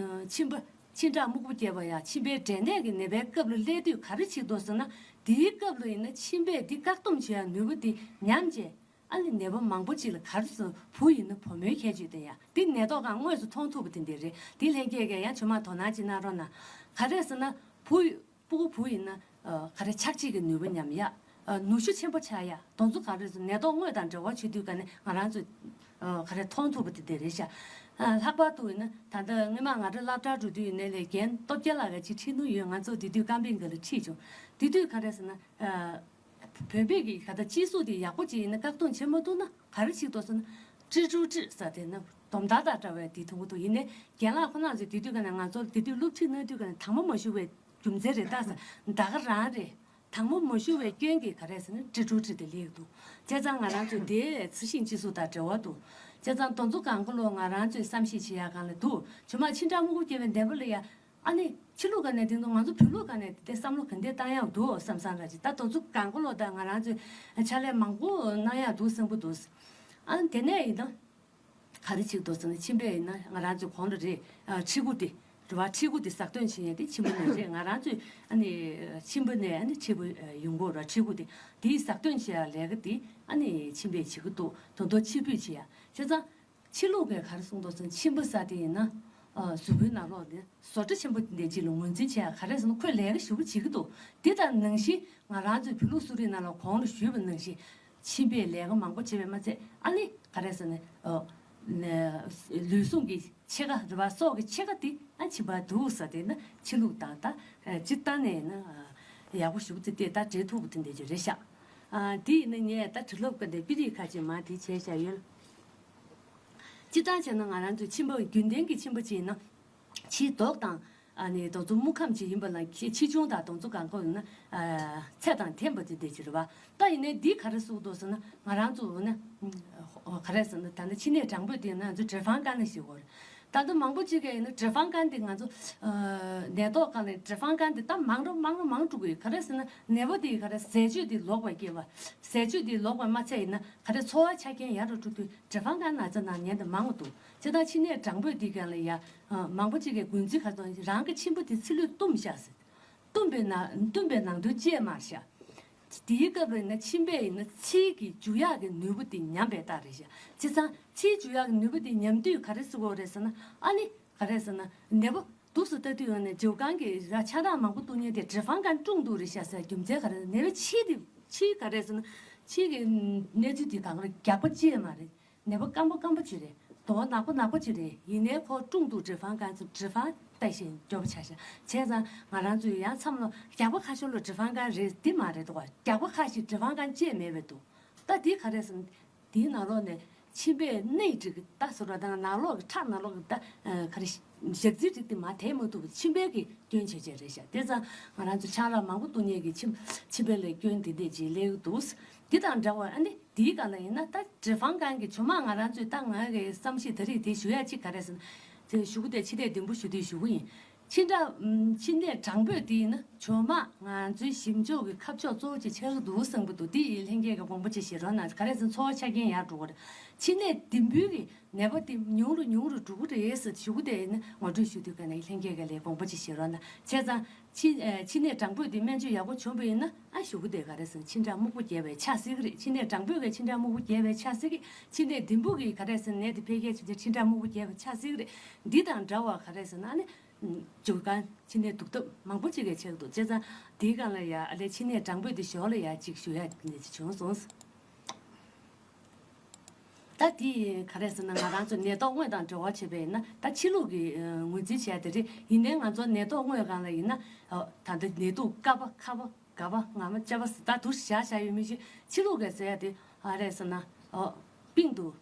མཆིན་པ། མཆིན་ཁྲག་སྨུག་པོ་རྒྱས་པ་ཡང་མཆིན་པའི་འབྲས་ནད་ཀྱི་ནད་པའི་སྐབས་ལ་སླེབས་དུས་ག་རེ་བྱེད་འདུག་ཟེར་ན། དེའི་སྐབས་ལ་ཡིན་ན་མཆིན་པས་འདི་བཀག་སྡོམ་བྱེད་ཡག་ནུས་པ་འདི་ཉམས་བྱས། ཨ་ནི་ནད་པ་མང་པོ་ཅིག་ལ། ག་རེ་ཟེར། བུ་ཡིན་ན་བུ་མོའི་ཁྱད་ཆོས་དེ་ཡང་འདི་ནད་ཐོག་སྒང་དངོས་སུ་མཐོང་ཐུབ་པ་དེ་འདྲ་རེད། འདི་ལྷན་རྒྱས་ཀྱིས་ཡང་ཇོ་མོར་དོ་སྣང་ཅིག་གནང་རོགས་གནང་། ག་རེ་ཟེར་ན། བུ། སྤུ་གུ་བུ་ཡིན་ན། ཨ། ག་རེ། འཆག་བྱེད་ཀྱི་ནུས་པ་ཉམས་ཡག་ཨ། ནུ་ཞོ་ཆེན་པོ་ཆགས་ཡག་དེ་ཚོ་ག་རེ་ཟེར། ནད་ཐོག་དངོས་དང་འབྲེལ་བ་བྱེད་དུས་ག་ནས་ང་རང་ཚོས། ཨ། ག་རེ། མཐོང་ཐུབ་པ་དེ་དེ་རེད་ཤག་ཨ། ལྷག་པར་དུ་ཡིན་ན་ད་ལྟ་སྔོན་མ་ང་རང་སློབ་གྲྭར་འགྲོ་དུས་ཡིན་ནའི་ལས། རྒན་སྟོབས་རྒྱལ་ལགས་ཀྱིས་ཅིག་ཁྲིད་ནུས་ཡོད། ང་ཚོ་དེ་དུས་ཀམ་པིང་གི་ལ་ཁྲིད་བྱུང་། དེ་དུས་ག་རེ་ཟེར་ན། ཨ། བོད་པའི་གི་ག་ད་སྤྱི་གཟུགས་དེ་ཡག་པོ་ཅིག་ཡིན་ན་བཀག་སྡོམ་བྱེད་མ་ཐུབ་ན་ག་རེ་བྱེད་འདུག་ཟེར་ན། ཀྲི་ཀྲུ་ཀྲི་ཟེར་དེ་ན་སྡོམ་རྟགས་དང་འདྲ་བའི་དེ་མཐོང་གི་འདུག་ཡིན་ནའི་རྒན་ལགས་ཁོ་རང་ཚོས་དེ་དུས་ཀ་ནས་ང་ཚོར་དེ་དུས་སློབ་ཁྲིད་གནང་དུས་ཀ་ནས་དྭངས་མ་མ་ཞུ་བའི་རྒྱུ་མཚན་རེད་ད་ཟེར། ད་ག་རང་རེད། དྭངས་མ་མ་ཞུ་བའི་སྐྱོན་གྱིས་ག་རེ་ཟེར་ན་ཀྲི་ཀྲུ་ཀྲི་དེ་སླེབས་འདུག་བྱས་ཙང་ང་རང་ཚོས་དེ་ཚི་ཤིང་སྤྱི་གཟུགས་དང་འབྲེལ་བ་འདུག་བྱས་ཙང་དེ་ཚོ་གང་ག་ལོ་ང་རང་ཚོས་བསམ་གཞིག་བྱེད་ཡག་སྒང་ལ་འདུག་ཇོ་མ་ཕྱི་འབྲང་སྨུག་པོ་རྒྱས་པའི་འདན་པ་ལ་ཡ། ཨ་ནི་ཕྱི་ལུགས་ག་ནས་དེང་དུ་ང་ཚོ་བོད་ལུགས་ག་ནས་དེ་བསམ་བློ་ག་འདྲས་བཏང་ཡག་འདུག་བསམ་བསམ་ར་ཅིག་ད་དེ་ཚོ་གང་ག་ལོ་ད་ང་རང་ཚོས་ཕྱག་ལས་མང་པོ་གནང་ཡག་འདུག་བསམ་གི་འདུག་ཨ་ནི་དེ་ནས་ཡིན་ན། ག་རེ་བྱེད་འདུག་ཟེར་ན་མཆིན་པས་ཡིན་ན་ང་རང་ཚོའི་གོང་ལ་རེད། ཨ་མཁྲིས་ཁུ་དེ་རེད་བ། མཁྲིས་ཁུ་དེ་ཟགས་ཐོན་བྱེད་ཡས་དེ་མཆིན་པ་ནས་རེད། ང་རང་ཚོའི་ཨ་ནི་མཆིན་པ་ནས་ཨ་ནི་མཁྲིས་པ་ཡོང་གི་ཡོད་རེད། མཁྲིས་ཁུ་དེ་དེའི་ཟགས་ཐོན་བྱེད་ཡ་ལས་ཀ་དེ་ཨ་ནི་མཆིན་པས་བྱེད་ཀྱི་འདུག་དོན་དུ་མཁྲིས་པས་བྱེད་ཡ་བྱས་ཙང་། ཕྱི་ལུགས་ཀྱིས་ག་རེ་གསུངས་འདུག་ཟེར་ན་མཆིན་པ་ཟེར་དེ་ཡིན་ན། ཨ་གཟུགས་པོའི་ནང་ལོགས་ནས་བཟོ་གྲྭ་ཆེན་པོ་དེ་འདྲ་ཅིག་ལ་ངོས་འཛིན་བྱེད་ཡ་ག་རེ་ཟེར་ན་ཁོས་ལས་ཀ་ཞེ་པོ་བྱེད་ཀྱི་འདུག་དེ་དང་ནང་བཞིན་ང་རང་ཚོའི་བོད་ལུགས་གསོ་རིག་ནང་ལ་གོང་ལ་ཞུས་པ་ནང་བཞིན། མཆིན་པས་ལས་ཀ་མང་པོ་བྱེད་པས་མ་ཚད་ཨ་ནི་ག་རེ་ཟེར་ན། ཨ་ནི་ལུས་ཟུངས་ཀྱི་ཕྱེད་ཀ་རེད་བ། སྲོག་གི་ཕྱེད་ཀ་དེ་ཨ་མཆིན་པ་འདུག་ཟེར་དེ་ན་ཕྱི་ལུགས་དང་ད་སྤྱིར་བཏང་ནས་ན་ཡག་པོ་ཞེ་པོ་ཅིག་དེ་ད་འབྲེལ་ཐུབ་པ་དེ་འདྲ་ཅིག་རེད་ཤག་ཨ་དེ་ཡིན་ན་ངས་ད་དུས་རབས་ཀྱི་འདི་དཔེ་རིས་ཁ་ཅིག་མ་དེ་བྱས་བཞག་ཡོད། སྤྱིར་བཏང་བྱས་ན་ང་རང་ཚོའི་མཆིན་པ་རྒྱུན་ལྡན་གྱི་མཆིན་པ་ཅིག་ཡིན་ན། ཕྱིའི་མདོག་དང་། ཨ་ནི་དེ་ཚོ་དམུ་ཁམས་ཅིག་ཡིན་པ་ལ་ཁྱེད་ཆེ་ཆུང་དང་དེ་ཚོ་གང་གོ་ཡིན་ན། ཨ་ཚད་དང་ལྡན་པ་ཅིག་དེ་ཅིག་རེད་བ། ད་ཡིན་ནའི་འདི་ག་རེ་གསུངས་འདུག་ཟེར་ན་ང་རང་ཚོ་འོ་ན། ཨ་ག་རེ་ཟེར་ན་ད་ནི་མཆིན་ནད་གྲང་པོ་དེ་ན་ང་ཚོ་ཌི་ཕང་ཀན་ནི་ཞེས་གོ་རེད། ད་ལྟ་མང་པོ་ཅིག་གིས་ཡིན་ན་ཌི་ཕང་ཀན་དེ་ང་ཚོ། ཨ་ནད་ཐོག་སྒང་ལ་ཌི་ཕང་ཀན་དེ་ད་མང་རུ་མང་རུ་མང་འགྲོ་གི་ཡོད། ག་རེ་ཟེར་ན་ནད་པ་དེ་ག་རེ་ཟས་སྤྱོད་དེ་ལོག་པ་སྐྱེ་བ། ཟས་སྤྱོད་དེ་ལོག་པ་མ་ཚད་ཡིན་ན་ག་རེ་འཚོ་བ་ཆ་རྐྱེན་ཡར་རུ་འགྲོ་དུས། ཌི་ཕང་ཀན་ན་ཚ་ན་ཉན་དེ་མང་བ་འདུག་བྱས་ཙང་མཆིན་ནད་གྲང་པོས་འདི་ག་ལ་ཡ། ཨ་མང་པོ་ཅིག་གིས་འགོ་འཛིན་ག་ཚོད་རང་གི་མཆིན་པ་དེ་ཚི་ལུས་བཏུམས་ཤག་ཟེར། བཏུམས་པའི་ནང་བཏུམས་པའི་ནང་དོན་བཅད་མར་ཤག་དེའི་སྐབས་ལ་ཡིན་ན་མཆིན་པས་ཡིན་ན་ཚིལ་གྱི་འཇུ་ཡག་གི་ནུས་པ་དེ་ཉམས་པའི་རྟགས་རེད་ཤག་བྱས་ཙང་ཚིལ་འཇུ་ཡག་གི་ནུས་པ་དེ་ཉམས་དུས་ག་རེ་ཟེར་དགོས་རེད་ཟེར་ན་ཨ་ནི་ག་རེ་ཟེར་ན་ནད་པ་འདུག་སེ་ལྟ་དུས་ཡོང་ནས་འཇུ་ཁང་གི་ར་ཆང་རག་མང་པོ་བཏུང་མཁན་དེ་ཌི་ཕང་ཀན་དཀྲུགས་འདུག་རེད་ཤག་ཟེར། རྒྱུ་མཚན་ག་རེ་ཟེར་ན་ནད་པའི་ཕྱིའི་དེ་ཕྱིའི་ག་རེ་ཟེར་ན་ཕྱིའི་གི་གནས་ཚུལ་དེ་གང་ག་རྒྱགས་པ་བཅད་མ་རེད། ནད་པ་སྐམ་པོ་སྐམ་པོ་ཅིག་རེད། དོ་ནག་པོ་ནག་པོ་ཅིག་རེད། ཡིན་ནའི་ཁོ་དཀྲུགས་འདུག་ཌི་ཕང་ཀན་ཙམ་ཌི་ཕང་ལྟ་བཞིན་སྐྱོ་པོ་ཆགས་ཤག་བྱས་ཙང་ང་རང་ཚོས་ཡང་མཚམས་ལ་རྒྱགས་པ་ཁ་ཤོར་ལ་ཌི་ཕང་ཀན་རེད་འདི་མ་རེད་དོ། རྒྱགས་པ་ཁ་ཤས་ཌི་ཕང་ཀན་བཅད་མེད་པའི་འདུག་ད་འདི་ག་རེ་ཟེར་ན། དེའི་ནང་ལོགས་ནས་མཆིན་པའི་སྣེ་རིགས་ད་ཟེར་བ་དང་ནང་ལོགས་ཀྱི་ཁྲག་ནང་ལོགས་ཀྱི་ད་ག་རེ་ཞག་རྩི་རིགས་དེ་མར་དེད་མ་ཐུབ་པའི་མཆིན་པའི་གི་སྐྱོན་བྱས་བྱས་རེད་ཤག་དེ་ཙང་ང་རང་ཚོ་ཆང་རག་མང་པོ་བཏུང་མཁན་གྱི་མཆིན་མཆིན་པའི་ལ་སྐྱོན་དེ་འདྲས་ཅིག་སླེབས་ཀྱི་འདུག་དེ་དང་འདྲ་བར་ཨ་ནི་དེའི་སྒང་ལ་ཡིན་ན་ད་ཌི་ཕང་ཀན་གྱི་ཇོ་མ་ང་རང་ཚོས་ད་ང་གི་བསམ་ཤེས་ད་རེས་དེ་ཞུ་ཡ་གཅིག་ག་རེ་ཟེར་ན། དེ་ཞུ་གི་དེ་ཕྱི་ལས་ལྡེམ་པོ་ཞུ་དུས་ཞུ་གི་ཡིན། ཕྱི་འདྲ། ཕྱི་ནས་དྲང་པོས་དེ་ཡིན་ན་ཇོ་མ་ང་ཚོའི་ཞིབ་འཇུག་གི་ཁ་ཕྱོགས་གཙོ་བོ་ཅིག་ཆགས་ཀྱི་འདུག་བསམ་གྱི་འདུག་དེ་ཡི་ལྷན་རྒྱས་ཀྱི་དགོངས་པ་ཅིག་བཞེས་རོགས་གནང་། ག་རེ་ཟེར་ན་འཚོ་བ་ཆ་རྐྱེན་ཡར་འགྲོ་གི་རེད། ཕྱི་ནས་ལྡེམ་པོའི་གི་ནད་པ་དེ་ཉུང་རུ་ཉུང་རུ་འགྲོ་གི་རེད་ཟེར་ཞུ་གི་དེ་ཡིན་ན་ངོ་སྤྲོད་ཞུ་དུས་ག་ནས་ལྷན་རྒྱས་ཀྱི་ལས་དགོངས་པ་ཅིག་བཞེས་རོགས་གནང་། བྱས་ཙང་། ཕྱི་ཨ་ཕྱི་ནས་དྲང་པོས་དེ་སྨན་བཅོས་ཡག་པོ་བྱུང་བ་ཡིན་ན་ཨ་ཞུ་གི་དེ་ག་རེ་ཟེར་ན་མཆིན་ཁྲག་སྨུག་པོ་རྒྱས་པའི་ཆ་སྲིད་ཀྱི་རེད། ཕྱི་ནས་དྲང་པོས་གི་མཆིན་ཁྲག་སྨུག་པོ་རྒྱས་པའི་ཆ་སྲིད་ཀྱི། ཕྱི་ནས་ལྡེམ་པོ་གི་ག་རེ་ཟེར་ན་ནད་དེ་འཕེལ་རྒྱས་བྱེད་དུས་མཆིན་ཁྲག་སྨུག་པོ་རྒྱས་པའི་ཆ་སྲིད་ཀྱི་རེད། འདི་དང་འདྲ་བ་ག་རེ་ཟེར་ན་ཨ་ནི། འཇུ་ཁང་ཕྱི་ནས་སྡུག་ཐབས་མང་པོ་ཅིག་གིས་བྱེད་ཀྱི་འདུག་བྱས་ཙང་དེའི་སྒང་ལ་ཡ་ཨ་ལས་ཕྱི་ནས་དྲང་པོས་དེ་ཞོར་ལ་ཡ་ཅིག་ཞུ་ཡ་དེ་འདྲ་ཅིག་བྱུང་སོང་། ད་དེ་ག་རེ་ཟེར་ན་ང་རང་ཚོ་ནད་ཐོག་དངོས་དང་འབྲེལ་བ་བྱས་པས་ན་ད་ཕྱི་ལུགས་ཀྱི་ངོས་འཛིན་བྱས་དེ་རེད། ཡིན་ནའི་ང་ཚོ་ནད་ཐོག་དངོས་སྒང་ལ་ཡིན་ན་ད་ལྟ་ནད་དུག་ཀ་པ་ཁ་པ་ག་པ་ང་མ་ཅ་པ་ཟེར་ད་དུ་བཞག་བཞག་ཡོད་མི་ཞིག་ཕྱི་ལུགས་ཀྱི་ཟེར་ཡ་དེ་ཨ་རེ་ཟེར་ན་ཨོ་པིང་དུ་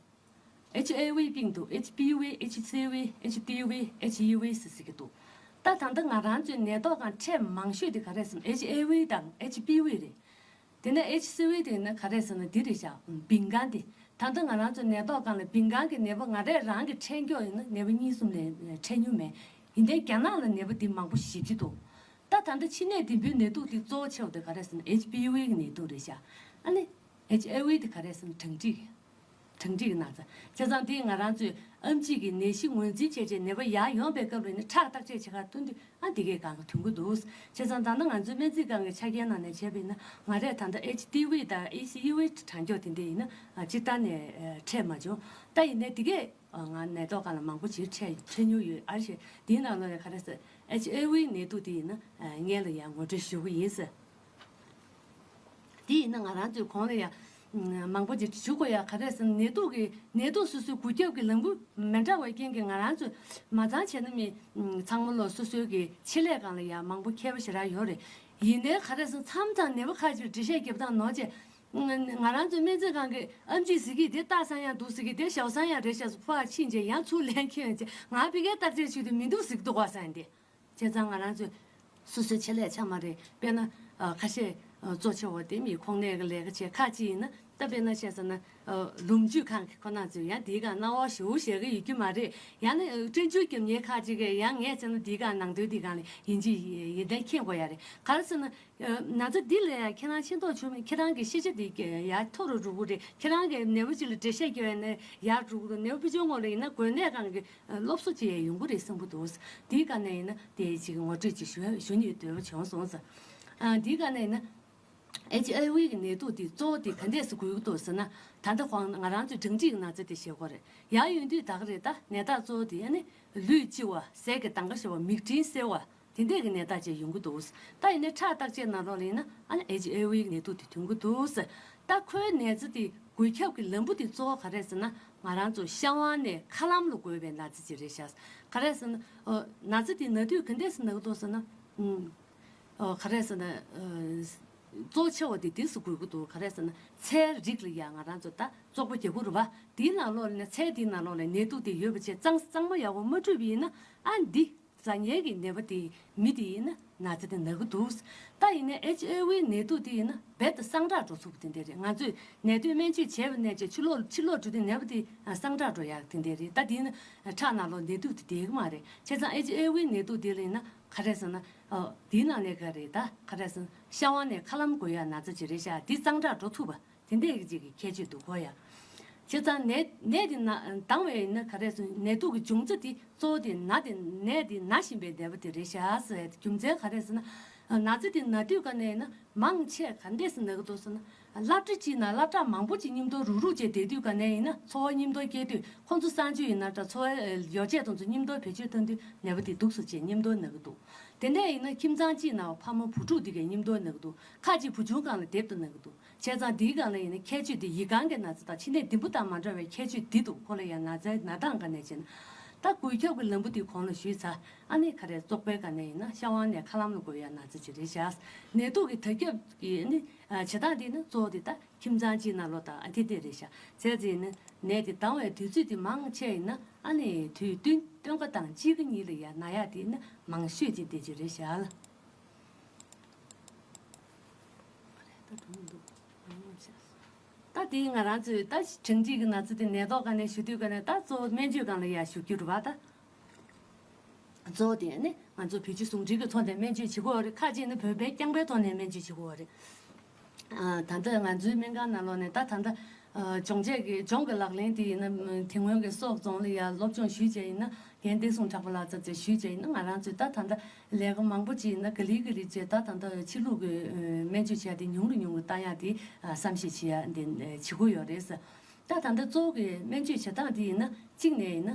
ཨེཆ་ཨེ་ཝི་པིང་དུ་ཨེཆ་པི་ཝི་ཨེཆ་སི་ཝི་ཨེཆ་ཏི་ཝི་ཨེཆ་ཨི་ཝི་ཟེར་ཟེར་གྱི་འདུག་ད་ད་ལྟ་ང་རང་ཚོའི་ནད་ཐོག་སྒང་ཕྲད་མང་ཤོས་དེ་ག་རེ་ཟེར་ན་ཨེཆ་ཨེ་ཝི་དང་ཨེཆ་པི་ཝི་རེད། དེ་ནས་ཨེཆ་སི་ཝི་དེ་ནི་ག་རེ་ཟེར་ན་འདི་རེད་ཤག་བིང་གང་དེ། ད་ལྟ་ང་རང་ཚོ་ནད་ཐོག་སྒང་ལ་བིང་གང་གི་ནད་པ་ང་རས་རང་གི་ཕྲད་མགྱོགས་ཡིན་ན་ནད་པ་གཉིས་གསུམ་ལས་ཕྲད་མྱོང་མེད། ཡིན་ཏེ་རྒྱ་ནག་ལ་ནད་པ་འདི་མང་པོ་ཞེ་པོ་ཅིག་འདུག་ད་ད་ལྟ་ཕྱི་ནད་ལྡན་པའི་ནད་དུག་འདི་གཙོ་བོ་ཆེ་བ་དེ་ག་རེ་ཟེར་ན་ཨེཆ་པི་ཝི་གི་ནད་དུག་རེད་ཤག་ཨ་ནི་ཨེཆ་ཨེ་ཝི་དེ་ག་རེ་ཟེར་ན་གྲང་འཁྲིས། གྲང་འཁྲིས་ཀྱི་ན་ཚ། བྱས་ཙང་དེ་ང་རང་ཚོས་ཨེམ་ཆི་གི་ནད་གཞི་ངོས་འཛིན་བྱས་རྗེས་ནད་པ་ཡར་ཡོང་པའི་སྐབས་ལ་ནི་ཁྲག་བརྟག་དཔྱད་བྱེད་གར་ཐོན་དུས་ཨ་འདི་གས་གང་ག་ཐོན་གྱི་འདུག་བྱས་ཙང་ད་ལྟ་ང་ཚོའི་སྨན་རྩིས་ཁང་གི་ཆ་རྐྱེན་ནང་ནས་བྱས་པ་ཡིན་ན་ང་རས་ད་ལྟ་ཨེཆ་ཏི་ཝི་དང་ཨེཆ་ཨི་ཝི་གྲང་སྐྱོགས་དེ་འདྲ་ཡིན་ན་སྤྱིར་བཏང་ནས་འཕྲད་མ་བྱུང་། ད་ཡིན་ནའི་འདི་གས་ང་ནད་ཐོག་སྒང་ལ་མང་པོ་ཅིག་འཕྲད་འཕྲད་མྱོང་ཡོད་ཨ་ཞེས་དེའི་ནང་ལོགས་ནས་ག་རེ་ཟེར་ཨེཆ་ཨེ་ཝི་ནད་དུག་དེ་ཡིན་ན་སྔོན་ལ་ཡང་ངོ་སྤྲོད་ཞུ་གི་ཡིན་ཟེར། དེ་ཡིན་ན་ང་རང་ཚོའི་གོང་ལ་ཡང་མང་པོ་ཅིག་ཞུ་དགོས་ཡ་ག་རེ་ཟེར་ན་ནད་དུག་གི་ནད་དུག་སོ་སོའི་འགོས་ཁྱབ་ཀྱི་ལམ་བུ་མི་འདྲ་བའི་རྐྱེན་གྱིས་ང་རང་ཚོས་མ་ཚང་བྱས་ན་མི་ཚང་མ་ལོ་སོ་སོའི་གི་ཆེད་ལས་སྒང་ལ་ཡང་མང་པོ་ཁྱད་པར་ཞེ་དྲག་ཡོད་རེད། ཡིན་ནའི་ག་རེ་ཟེར་མཚམས་མཚམས་ནད་པ་ཁ་ཅིག་འགྲེལ་བཤད་རྒྱབ་སྟངས་ནོར་བྱས། ང་རང་ཚོའི་སྨན་རྩིས་ཁང་གི་ཨེམ་ཆི་ཟེར་གྱི་དེ་ལྟ་ས་ཡང་འདུག་ཟེར་གྱི་དེ་ཞའོ་སང་ཡང་རེད་ཤག་ཟེར་ཕར་ཕྱིན་བྱས་ཡང་ཚུར་ལན་ཁྱེར་བྱས་ང་ཕ་གིར་བརྟག་དཔྱད་བྱེད་དུས་མི་འདུག་ཟེར་གྱི་འདུག་ག་ས་ཡང་དེ། བྱས་ཙང་ང་རང་ཚོས་སོ་སོའི་ཆེད་ལས་ཆ་མ་རེད། དཔེར་ན་ཁ་ཤས་གཙོ་ཆེ་བ་དེ་མི་ཁོང་ནད་ཀྱི་ལས་ཀ་བྱེད་ཁ་ཅིག་ཡིན་ན། ད་དཔེར་ན་བཤད་ས་ན། ལུམ་ཆུ་ཁང་གི་ཁོ་ན་ཚོས་ཡང་འདིའི་སྒང་སྣང་བ་ཞུ་བཞག་གི་ཡོད་ཀྱི་མ་རེད། ཡང་ན་བསྟན་འགྱུར་རྒྱབ་མཁན་ཁ་ཅིག་གིས་ཡང་ངས་བྱས་ན་འདིའི་སྒང་ནང་དོན་འདིའི་སྒང་ལ་ཡིན་གཅིག་ཡིན་གཏན་མཁྱེན་དགོས་ཡ་རེད། ག་རེ་ཟེར་ན། ན་ཚ་འདི་ལ་ཡང་ཁྱེད་རང་ཤེས་རྟོགས་བྱུང་མེད། ཁྱེད་རང་གི་ཤེས་བྱ་འདི་ཡར་མཐོ་རུ་འགྲོ་གི་རེད། ཁྱེད་རང་གི་ནད་པ་ཅིག་ལ་འགྲེལ་བཤད་རྒྱག་ཡ་ནས་ཡར་འགྲོ་གི་རེད། ནད་པ་ཕལ་ཆེར་ངོ་ལ་ཡིན་ན་འགོས་ནད་སྒང་གི་སློབ་གསོ་ཅིག་ཡང་ཡོང་གི་རེད་བསམ་གྱི་འདུག་འདིའི་སྒང་ནས་ཡིན་ན་དེ་ཅིག་ངོ་སྤྲོད་ཅིག་ཞུ་ཞུ་ནས་འདོད་པ་བྱུང་སོང་ཟེར། འདིའི་སྒང་ནས་ཡིན་ན། ཨེཆ་ཨའི་ཝི་གི་ནད་དུག་དེ་གཙོ་བོ་དེ་ག་འདྲས་སེ་འགོས་ཀྱི་འདུག་ཟེར་ན། ད་ལྟ་ཁོང་ང་རང་ཚོའི་སྦྲང་རྩི་གི་ན་ཚ་དེ་བཤད་དགོས་རེད། ཡར་ཡོང་དུས་ད་ག་རེད། ད་ནད་རྟགས་གཙོ་བོ་དེ་ཨ་ནི་ལུས་ལྕི་བ། ཟས་ཀྱི་དང་ག་ཤོར་བ། མིག་སྤྲིན་སེར་བ། དེ་འདྲས་ཀྱི་ནད་རྟགས་ཅིག་ཡོང་གི་འདུག་ད་ཡིན་ནའི་ཁྲག་བརྟག་དཔྱད་ནང་ལོགས་ལ་ཡིན་ན་ཨ་ནི་ཨེཆ་ཨའི་ཝི་གི་ནད་དུག་དེ་ཐོན་གྱི་འདུག་ཟེར། ད་ཁོའི་ནད་རྩ་དེ་འགོས་ཁྱབ་ཀྱི་ལམ་བུ་དེ་གཙོ་བོ་ག་རེད་ཟེར་ན། ང་རང་ཚོ་ཤ་བང་ནས་ཁ་ལམ་ལ་འགོས་པའི་ན་ཚ་ཅིག་རེད་ཤག་ག་རེ་ཟེར་ན། ཨོ། ན་ཚ་དེ་ན་དུས་ག་འདྲས་སེ་ན་གི་འདུག་ཟེར་ན། ཨུམ། ཨོ། ག་རེ་ཟེར་ན། ཨོ། གཙོ་ཆེ་བ་དེ་དེ་སུ་དགོས་ཀྱི་འདུག་ག་རེ་ཟེར་ན་ཚྭའི་རིགས་ལ་ཡང་ང་རང་ཚོ་ད་བཙོག་པ་རྒྱག་གི་རེད་པ། དེའི་ནང་ལོགས་ལ་ནི་ཚྭའི་དེའི་ནང་ལོགས་ལ་ནད་དུག་དེ་ཡོད་པ་བྱས་ཙང་གཙང་མ་ཡག་པོ་མ་བཀྲུས་པ་ཡིན་ན། ཨ་འདི་ཟ་ཉལ་གྱི་ནད་པ་དེ་མི་དེ་ཡིན་ན་ན་ཚ་དེ་ན་གི་འདུག་ད་ཡིན་ན་ཨེཆ་ཨའི་ཝི་ནད་དུག་དེ་ཡིན་ན་རྦད་དེ་སངས་དྲག་འགྲོ་ཚུགས་པ་དེ་འདྲ་རེད། ང་ཚོས་ནད་དུག་སྨན་བཅོས་བྱས་པ་ནས་ཅིག་ཕྱིར་ལོག་ཕྱིར་ལོག་འགྲོ་དུས་ནད་པ་དེ་སངས་དྲག་འགྲོ་ཡག་དེ་འདྲ་རེད། ད་དེ་ཡིན་ན་ཁྲག་ནང་ལོགས་ནད་དུག་དེ་བསྡད་གི་མ་རེད། བྱས་ཙང་ཨེཆ་ཨའི་ཝི་ནད་དུག་དེ་ལ་ཡིན་ན་ག་རེ་ཟེར་ན། ཨོ། དེའི་ནང་ནས་ག་རེད། ད་ག་རེ་ཟེར་ན་ཤ་བང་ནས་ཁ་ལམ་འགོས་ཡག་ན་ཚ་ཅིག་རེད་ཤག་དེ་གཙང་སྦྲ་འགྲོ་ཐུབ་པ་དེ་འདྲས་ཀྱི་ཅིག་གི་ཁྱད་ཆོས་འདུག་གོ་ཡ། བྱས་ཙང་ནད་ནད་དེ་ན་ལྡང་བས་ཡིན་ན་ག་རེ་ཟེར་ན་ནད་དུག་གི་འབྱུང་རྩ་དེ་གཙོ་བོ་དེ་ན་དེ་ནད་དེ་ན་བཞིན་པའི་ནད་པ་དེ་རེད་ཤག་ཟེར། རྒྱུ་མཚན་ག་རེ་ཟེར་ན། ན་ཚ་དེ་ན་དུས་ག་ནས་ཡིན་ན་མང་ཆེ་ག་འདྲས་སེ་ན་གི་འདུག་ཟེར་ན། སློབ་གྲྭ་གཅིག་ན་སློབ་གྲྭ་མང་པོ་ཅིག་མཉམ་དུ་རུག་རུག་བྱས་བསྡད་དུས་ག་ནས་ཡིན་ན་འཚོ་བ་མཉམ་དུ་སྐྱེལ་དུས་ཁོང་ཚོ་གསར་འཇུག་ཡིན་ན་འདྲ། འཚོ་བའི་ཡོ་བྱད་དེ་ཚོ་མཉམ་དུ་བེད་སྤྱོད་གཏོང་དུས་ནད་པ་དེ་འདུག་སེ་བྱས་མཉམ་དུ་ན་གི་འདུག་དེ་འདྲ་ཡིན་ན་ཁྱིམ་ཚང་གཅིག་ནང་ཕ་མ་བུ་ཕྲུག་དེ་གས་མཉམ་དུ་ན་གི་འདུག་ཁ་ཅིག་བུ་ཆུང་སྒང་ལ་བསྡད་དུ་ན་གི་འདུག་བྱས་ཙང་དེའི་སྒང་ལ་ཡིན་ན་ཁྱད་ཆོས་དེ་ཡི་གང་གི་ན་ཚ་དང་མཆིན་ནད་ལྡེམ་པོ་དང་མ་འདྲ་བའི་ཁྱད་ཆོས་འདི་འདུག་ཁོ་ལ་ཡང་ན་ཚའི་ན་སྟངས་ག་ནས་བྱས་ན། ད་འགོས་ཁྱབ་ཀྱི་ལམ་བུ་དེ་གོང་ལ་ཞུས་ཚར། ཨ་ནི་ག་རེ་བཙོག་པའི་ག་ནས་ཡིན་ན་ཤ་བང་ནས་ཁ་ལམ་ལ་འགོས་ཡག་ན་ཚ་ཅིག་རེད་ཤག་ནད་དུག་གི་དར་ཁྱབ་ཀྱི་ནི་བྱེད་སྟངས་དེ་ནི་གཙོ་བོ་དེ་ད་ཁྱིམ་ཚང་གཅིག་ནང་ལོགས་དང་ཨ་དེ་དེ་རེད་ཤག་བྱས་ཙང་ནི་ནད་དེ་ལྡང་བའི་དུས་ཚོད་དེ་མང་ཆེ་ཡིན་ན་ཨ་ནི་དུས་བསྟུན་སྟོན་ཁ་དང་དཔྱིད་ཀ་གཉིས་ལ་ཡང་ན་ཡག་དེ་ནི་མང་ཤོས་ཅིག་དེ་ཅིག་རེད་ཤག་ད་དེ་ང་རང་ཚོས་ད་སྦྲང་རྩི་གི་ན་ཚ་དེ་ནད་ཐོག་ག་ནས་ཞུ་དུས་ག་ནས་ད་གཙོ་བོ་སྨན་བཅོས་སྒང་ལ་ཡ་ཞུ་རྒྱུ་རེད་པ་ད། གཙོ་བོ་དེ་ནི་ང་ཚོ་བེད་སྤྱོད་ཟུང་འབྲེལ་གྱི་ཐོག་ནས་སྨན་བཅོས་བྱེད་དགོས་རེད། ཁ་ཅིག་ནི་བོད་པའི་རྐྱང་པའི་ཐོག་ནས་སྨན་བཅོས་བྱེད་དགོས་རེད། ཨ། ད་ལྟ་ང་ཚོའི་སྨན་ཁང་ནང་ལོགས་ནས་ད་ད་ལྟ་ཨ། སྦྱོང་བྱེད་ཀྱི་སྦྱོང་གི་ལག་ལེན་དེ་ཡིན་ན་དེ་སྔོན་གྱི་སོག་རྫོང་ལ་ཡ་སློབ་སྦྱོང་ཞུས་བྱས་ཡིན་ན། རྒན་བསྟན་སྲུང་གྲགས་པ་ལགས་ཙམ་ཅིག་ཞུས་བྱས་ཡིན་ན་ང་རང་ཚོས་ད་ད་ལྟ་ལས་ཀ་མང་པོ་ཅིག་ཡིན་ན་ག་ལེ་ག་ལེ་བྱས་ད་ད་ལྟ་ཕྱི་ལུགས་ཀྱི་སྨན་བཅོས་བྱས་ཏེ་ཉུང་རུ་ཉུང་རུ་བཏང་ཡག་དེ་བསམ་ཤེས་བྱེད་ཡག་འདི་བྱེད་དགོས་ཡོད་རེད་ཟེར། ད་ད་ལྟ་གཙོ་བོ་གི་སྨན་བཅོས་བྱེད་སྟངས་དེ་ཡིན་ན་གཅིག་ནས་ཡིན་ན་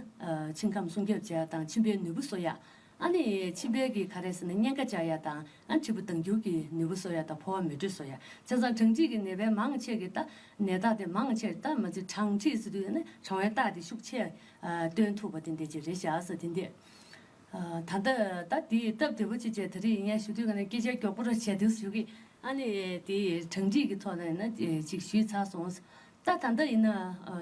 མཆིན་ཁམས་སྲུང་སྐྱོབ་བྱེད་ཡག་དང་མཆིན་པའི་ནུས་པ་གསོ་ཡག་ཨ་ནི་མཆིན་པའི་གི་ག་རེ་ཟེར་ན་གཉན་ཁ་སྦྱར་ཡག་དང་ཨ་མཁྲིས་པ་ལྡང་འགྱུར་གྱི་ནུས་པ་གསོ་ཡག་དང་ཕོ་བ་མེ་དྲོད་གསོ་ཡག་བྱས་ཙང་སྦྲང་རྩི་གི་ནད་པའི་མང་ཆེ་གི་ད་ནད་རྟགས་དེ་མང་ཆེ་ད་མ་ཚད་སྦྲང་རྩི་ཟེར་དུས་ནི་གྲང་བའི་རྟགས་དེ་ཤུགས་ཆེ་སྟོན་ཐུབ་པ་དེ་འདྲ་ཅིག་རེད་ཤག་ཟེར་དེ་འདྲས། ད་ལྟ་ད་དེའི་སྟབས་བདེ་པོ་ཅིག་བྱས་ད་རེས་ཡིན་ཡང་ཞུ་དུས་ག་ནས་སྐད་ཆ་མགྱོགས་པོ་ར་བྱས་དུས་ཞུ་གི་ཨ་ནི་དེའི་སྦྲང་རྩི་གི་ཐོག་ནས་ན་ཅིག་ཞུས་ཚར་སོང་། ད་ད་ལྟ་ཡིན་ན་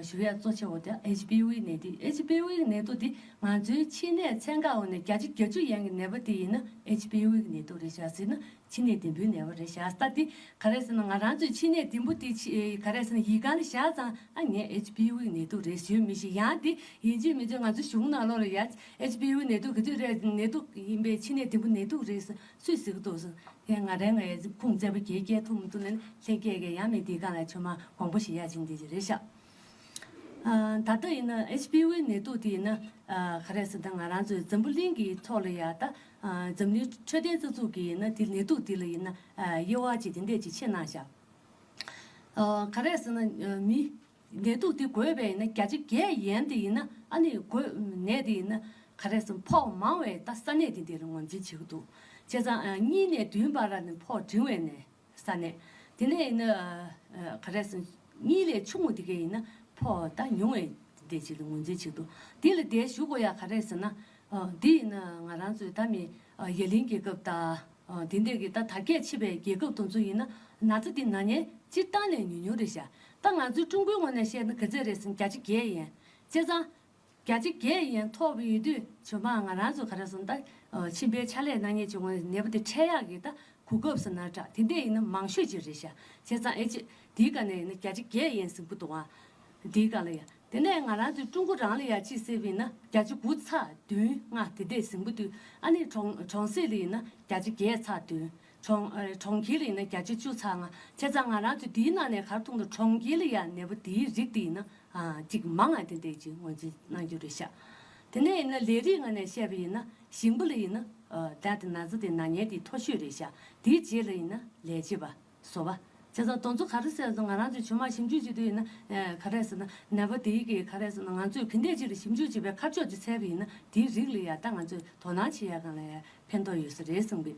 ཞུ་ཡག་གཙོ་ཆེ་བ་དེ་ཨེཆ་པི་ཝི་ནད་དུག་ཨེཆ་པི་ཝི་གི་ནད་དུག་དེ་ང་ཚོའི་མཆིན་ནད་ཚན་ཁག་འོག་ནས་བརྒྱ་ཆ་བརྒྱད་ཅུ་ཡན་གྱི་ནད་པ་དེ་ཡིན་ན་ཨེཆ་པི་ཝི་གི་ནད་དུག་རེད་ཤག་ཟེར་ན་མཆིན་ནད་ལྡེམ་པོའི་ནད་པ་རེད་ཤག་ད་དེ་ག་རེ་ཟེར་ན་ང་རང་ཚོའི་མཆིན་ནད་ལྡེམ་པོ་དེ་ཕྱི་ག་རེ་ཟེར་ན་ཡིག་སྒང་ལ་བཞག་ཙང་ཨ་ངས་ཨེཆ་པི་ཝི་གི་ནད་དུག་རེད་ཞུས་མི་ཤེས། ཡང་དེ་ཡིན་གཅིག་མིན་གཅིག་ང་ཚོ་གཞུང་ནང་ལོགས་ལ་ཡ་ཨེཆ་པི་ཝི་ནད་དུག་ག་དུས་རེད་ནད་དུག་ཡིན་པའི་མཆིན་ནད་ལྡེམ་པོ་ནད་དུག་རེད་ཟེར་སུས་ཟེར་གི་འདུག་ཟེར། དེ་ང་རང་ངའི་ཁུངས་བཙན་པོ་གྱིས་སྐྱེལ་ཐུབ་མི་འདུག་ནས་ལྷན་རྒྱས་ཀྱིས་ཡང་མི་འདིའི་སྒང་ལ་ཆུ་མ་དགོངས་པ་ཞིག་ཡ་ཅིག་འདི་ཅིག་རེད་ཤག་ད་ལྟ་ཡིན་ན་ཨེཆ་པི་ཝི་ནད་དུག་དེ་ཡིན་ན་ག་རེ་ཟེར་ན་ང་རང་ཚོའི་འཛམ་བུ་གླིང་གི་ཐོག་ལ་ཡ་ད་འཛམ་གླིང་འཕྲོད་བསྟེན་རྩ་འཛུགས་ཀྱི་ཡིན་ན་དེ་ནད་དུག་དེ་ལ་ཡིན་ན་དབྱེ་བ་ཅིག་དེ་འདྲས་ཅིག་ཕྱེ་གནང་ཤག་ག་རེ་ཟེར་ན་མི། ནད་དུག་དེ་འགོས་པས་ཡིན་ན་བརྒྱ་ཆ་བརྒྱད་ཡན་དེ་ཡིན་ན་ཨ་ནི་འགོས་ནད་དེ་ཡིན་ན་ག་རེ་ཟེར་ཕོགས་མང་བའི་ད་ས་གནས་དེ་འདྲ་ལ་ངོས་འཛིན་བྱེད་ཀྱི་འདུག་བྱས་ཙང་གཉིས་ནས་བདུན་བར་ལ་ནི་ཕོགས་འབྲིང་བའི་ནས་ས་གནས་དེ་ནས་ཡིན་ན་ག་རེ་ཟེར་གཉིས་ལས་ཆུང་བ་དེ་ག་ཡིན་ན་ཕོགས་ད་ཉུང་བའི་དེ་འདྲ་ཅིག་ལ་ངོས་འཛིན་བྱེད་ཀྱི་འདུག་དེ་ལ་དེ་ཞུ་དགོས་ཡ་ག་རེ་ཟེར་ན་འདི་ཡིན་ན་ང་རང་ཚོའི་ད་མི་ཡ་ལིང་རྒྱལ་ཁབ་དང་། ཨ། དེ་འདྲས་ཀྱི་ད་དར་རྒྱས་ཆེ་བའི་རྒྱལ་ཁབ་དེ་ཚོ་ཡིན་ན་ན་ཚ་དེ་ན་མཁན་སྤྱིར་བཏང་ནས་ཉུང་ཉུང་རེད་ཤག་ད་ང་ཚོའི་ཀྲུང་གོའི་ངོས་ནས་བཤད་ན་ག་ཚད་རེད་ཟེར་ན་བརྒྱ་ཆ་བརྒྱད་ཡིན། བྱས་ཙང་། བརྒྱ་ཆ་བརྒྱད་ཡན་མཐོ་བ་ཡོད་དུས་ཇོ་མང་ང་རང་ཚོ་ག་རེ་ཟེར་ན་ད། ཨ། མཆིན་པའི་ཕྱག་ལས་གནང་མཁན་ཅིག་ངོས་ནས་ནད་པ་དེ་འཕྲད་ཡག་གི་ད་གོ་སྐབས་ཟེར་ན་འདྲ་དེ་འདྲས་ཡིན་ན་མང་ཤོས་ཅིག་རེད་ཤག་བྱས་ཙང་ཨེ་ཅི་དེའི་སྒང་ནས་ཡིན་ན་བརྒྱ་ཆ་བརྒྱད་ཡན་ཟིན་པོ་འདུག་ཨ། དེའི་སྒང་ལ་ཡ། དེ་ནས་ང་རང་ཚོའི་ཀྲུང་གོ་རང་ལ་ཡ་གཅིག་བསྲེས་པ་ཡིན་ན་བརྒྱ་ཆ་དགུ་ཚེག་བདུན་ལྔ་དེ་འདྲས་ཟིན་པོ་འདུག་ཨ་ནི་གྲོང་གྲོང་གསེབ་ལ་ཡིན་ན་བརྒྱ་ཆ་བརྒྱད་ཚེག་བདུན། གྲོང་ཨ། གྲོང་ཁྱེར་ལ་ཡིན་ན་བརྒྱ་ཆ་བཅུ་ཚེག་ལྔ། བྱས་ཙང་ང་རང་ཚོ་འདིའི་ནང་ནས་ག་རེ་མཐོང་འདུག་གྲོང་ཁྱེར་ལ་ཡ་ནད་པ་འདིའི་རིགས་དེ་ཡིན་ན། ཨ། གཅིག་མང་ང་དེ་འདྲས་ཅིག་ངོས་འཛིན་གནང་རྒྱུ་རེད་ཤག་དེ་ནས་ཡིན་ན་ལས་རིགས་ངོས་ནས་བཤད་པ་ཡིན་ན་ཞིང་པ་ལ་ཡིན་ན། ཨ། ད་དེ་ན་ཚ་དེ་ན་མཁན་དེ་མཐོ་ཤོས་རེད་ཤག་དེའི་རྗེས་ལ་ཡིན་ན་ལས་བྱེད་པ། བཟོ་བ། བྱས་ཙང་དེ་ཚོ་ག་རེ་ཟེར་སོང་ང་རང་ཚོས་ཇོ་མང་ཞིབ་འཇུག་བྱེད་དུས་ཡིན་ན། ཨ། ག་རེ་ཟེར་ན་ནད་པ་དེའི་གི་ག་རེ་ཟེར་ན་ང་ཚོས་ག་འདྲས་ཅིག་ལ་ཞིབ་འཇུག་བྱེད་པའི་ཁ་ཕྱོགས་ཅིག་འཚོལ་བ་ཡིན་ན་དེའི་རིགས་ལ་ཡ་ད་ང་ཚོས་དོ་སྣང་བྱེད་ཡག་སྒང་ལ་ཡ་ཕན་ཐོགས་ཡོད་ས་རེད་བསམ་གི།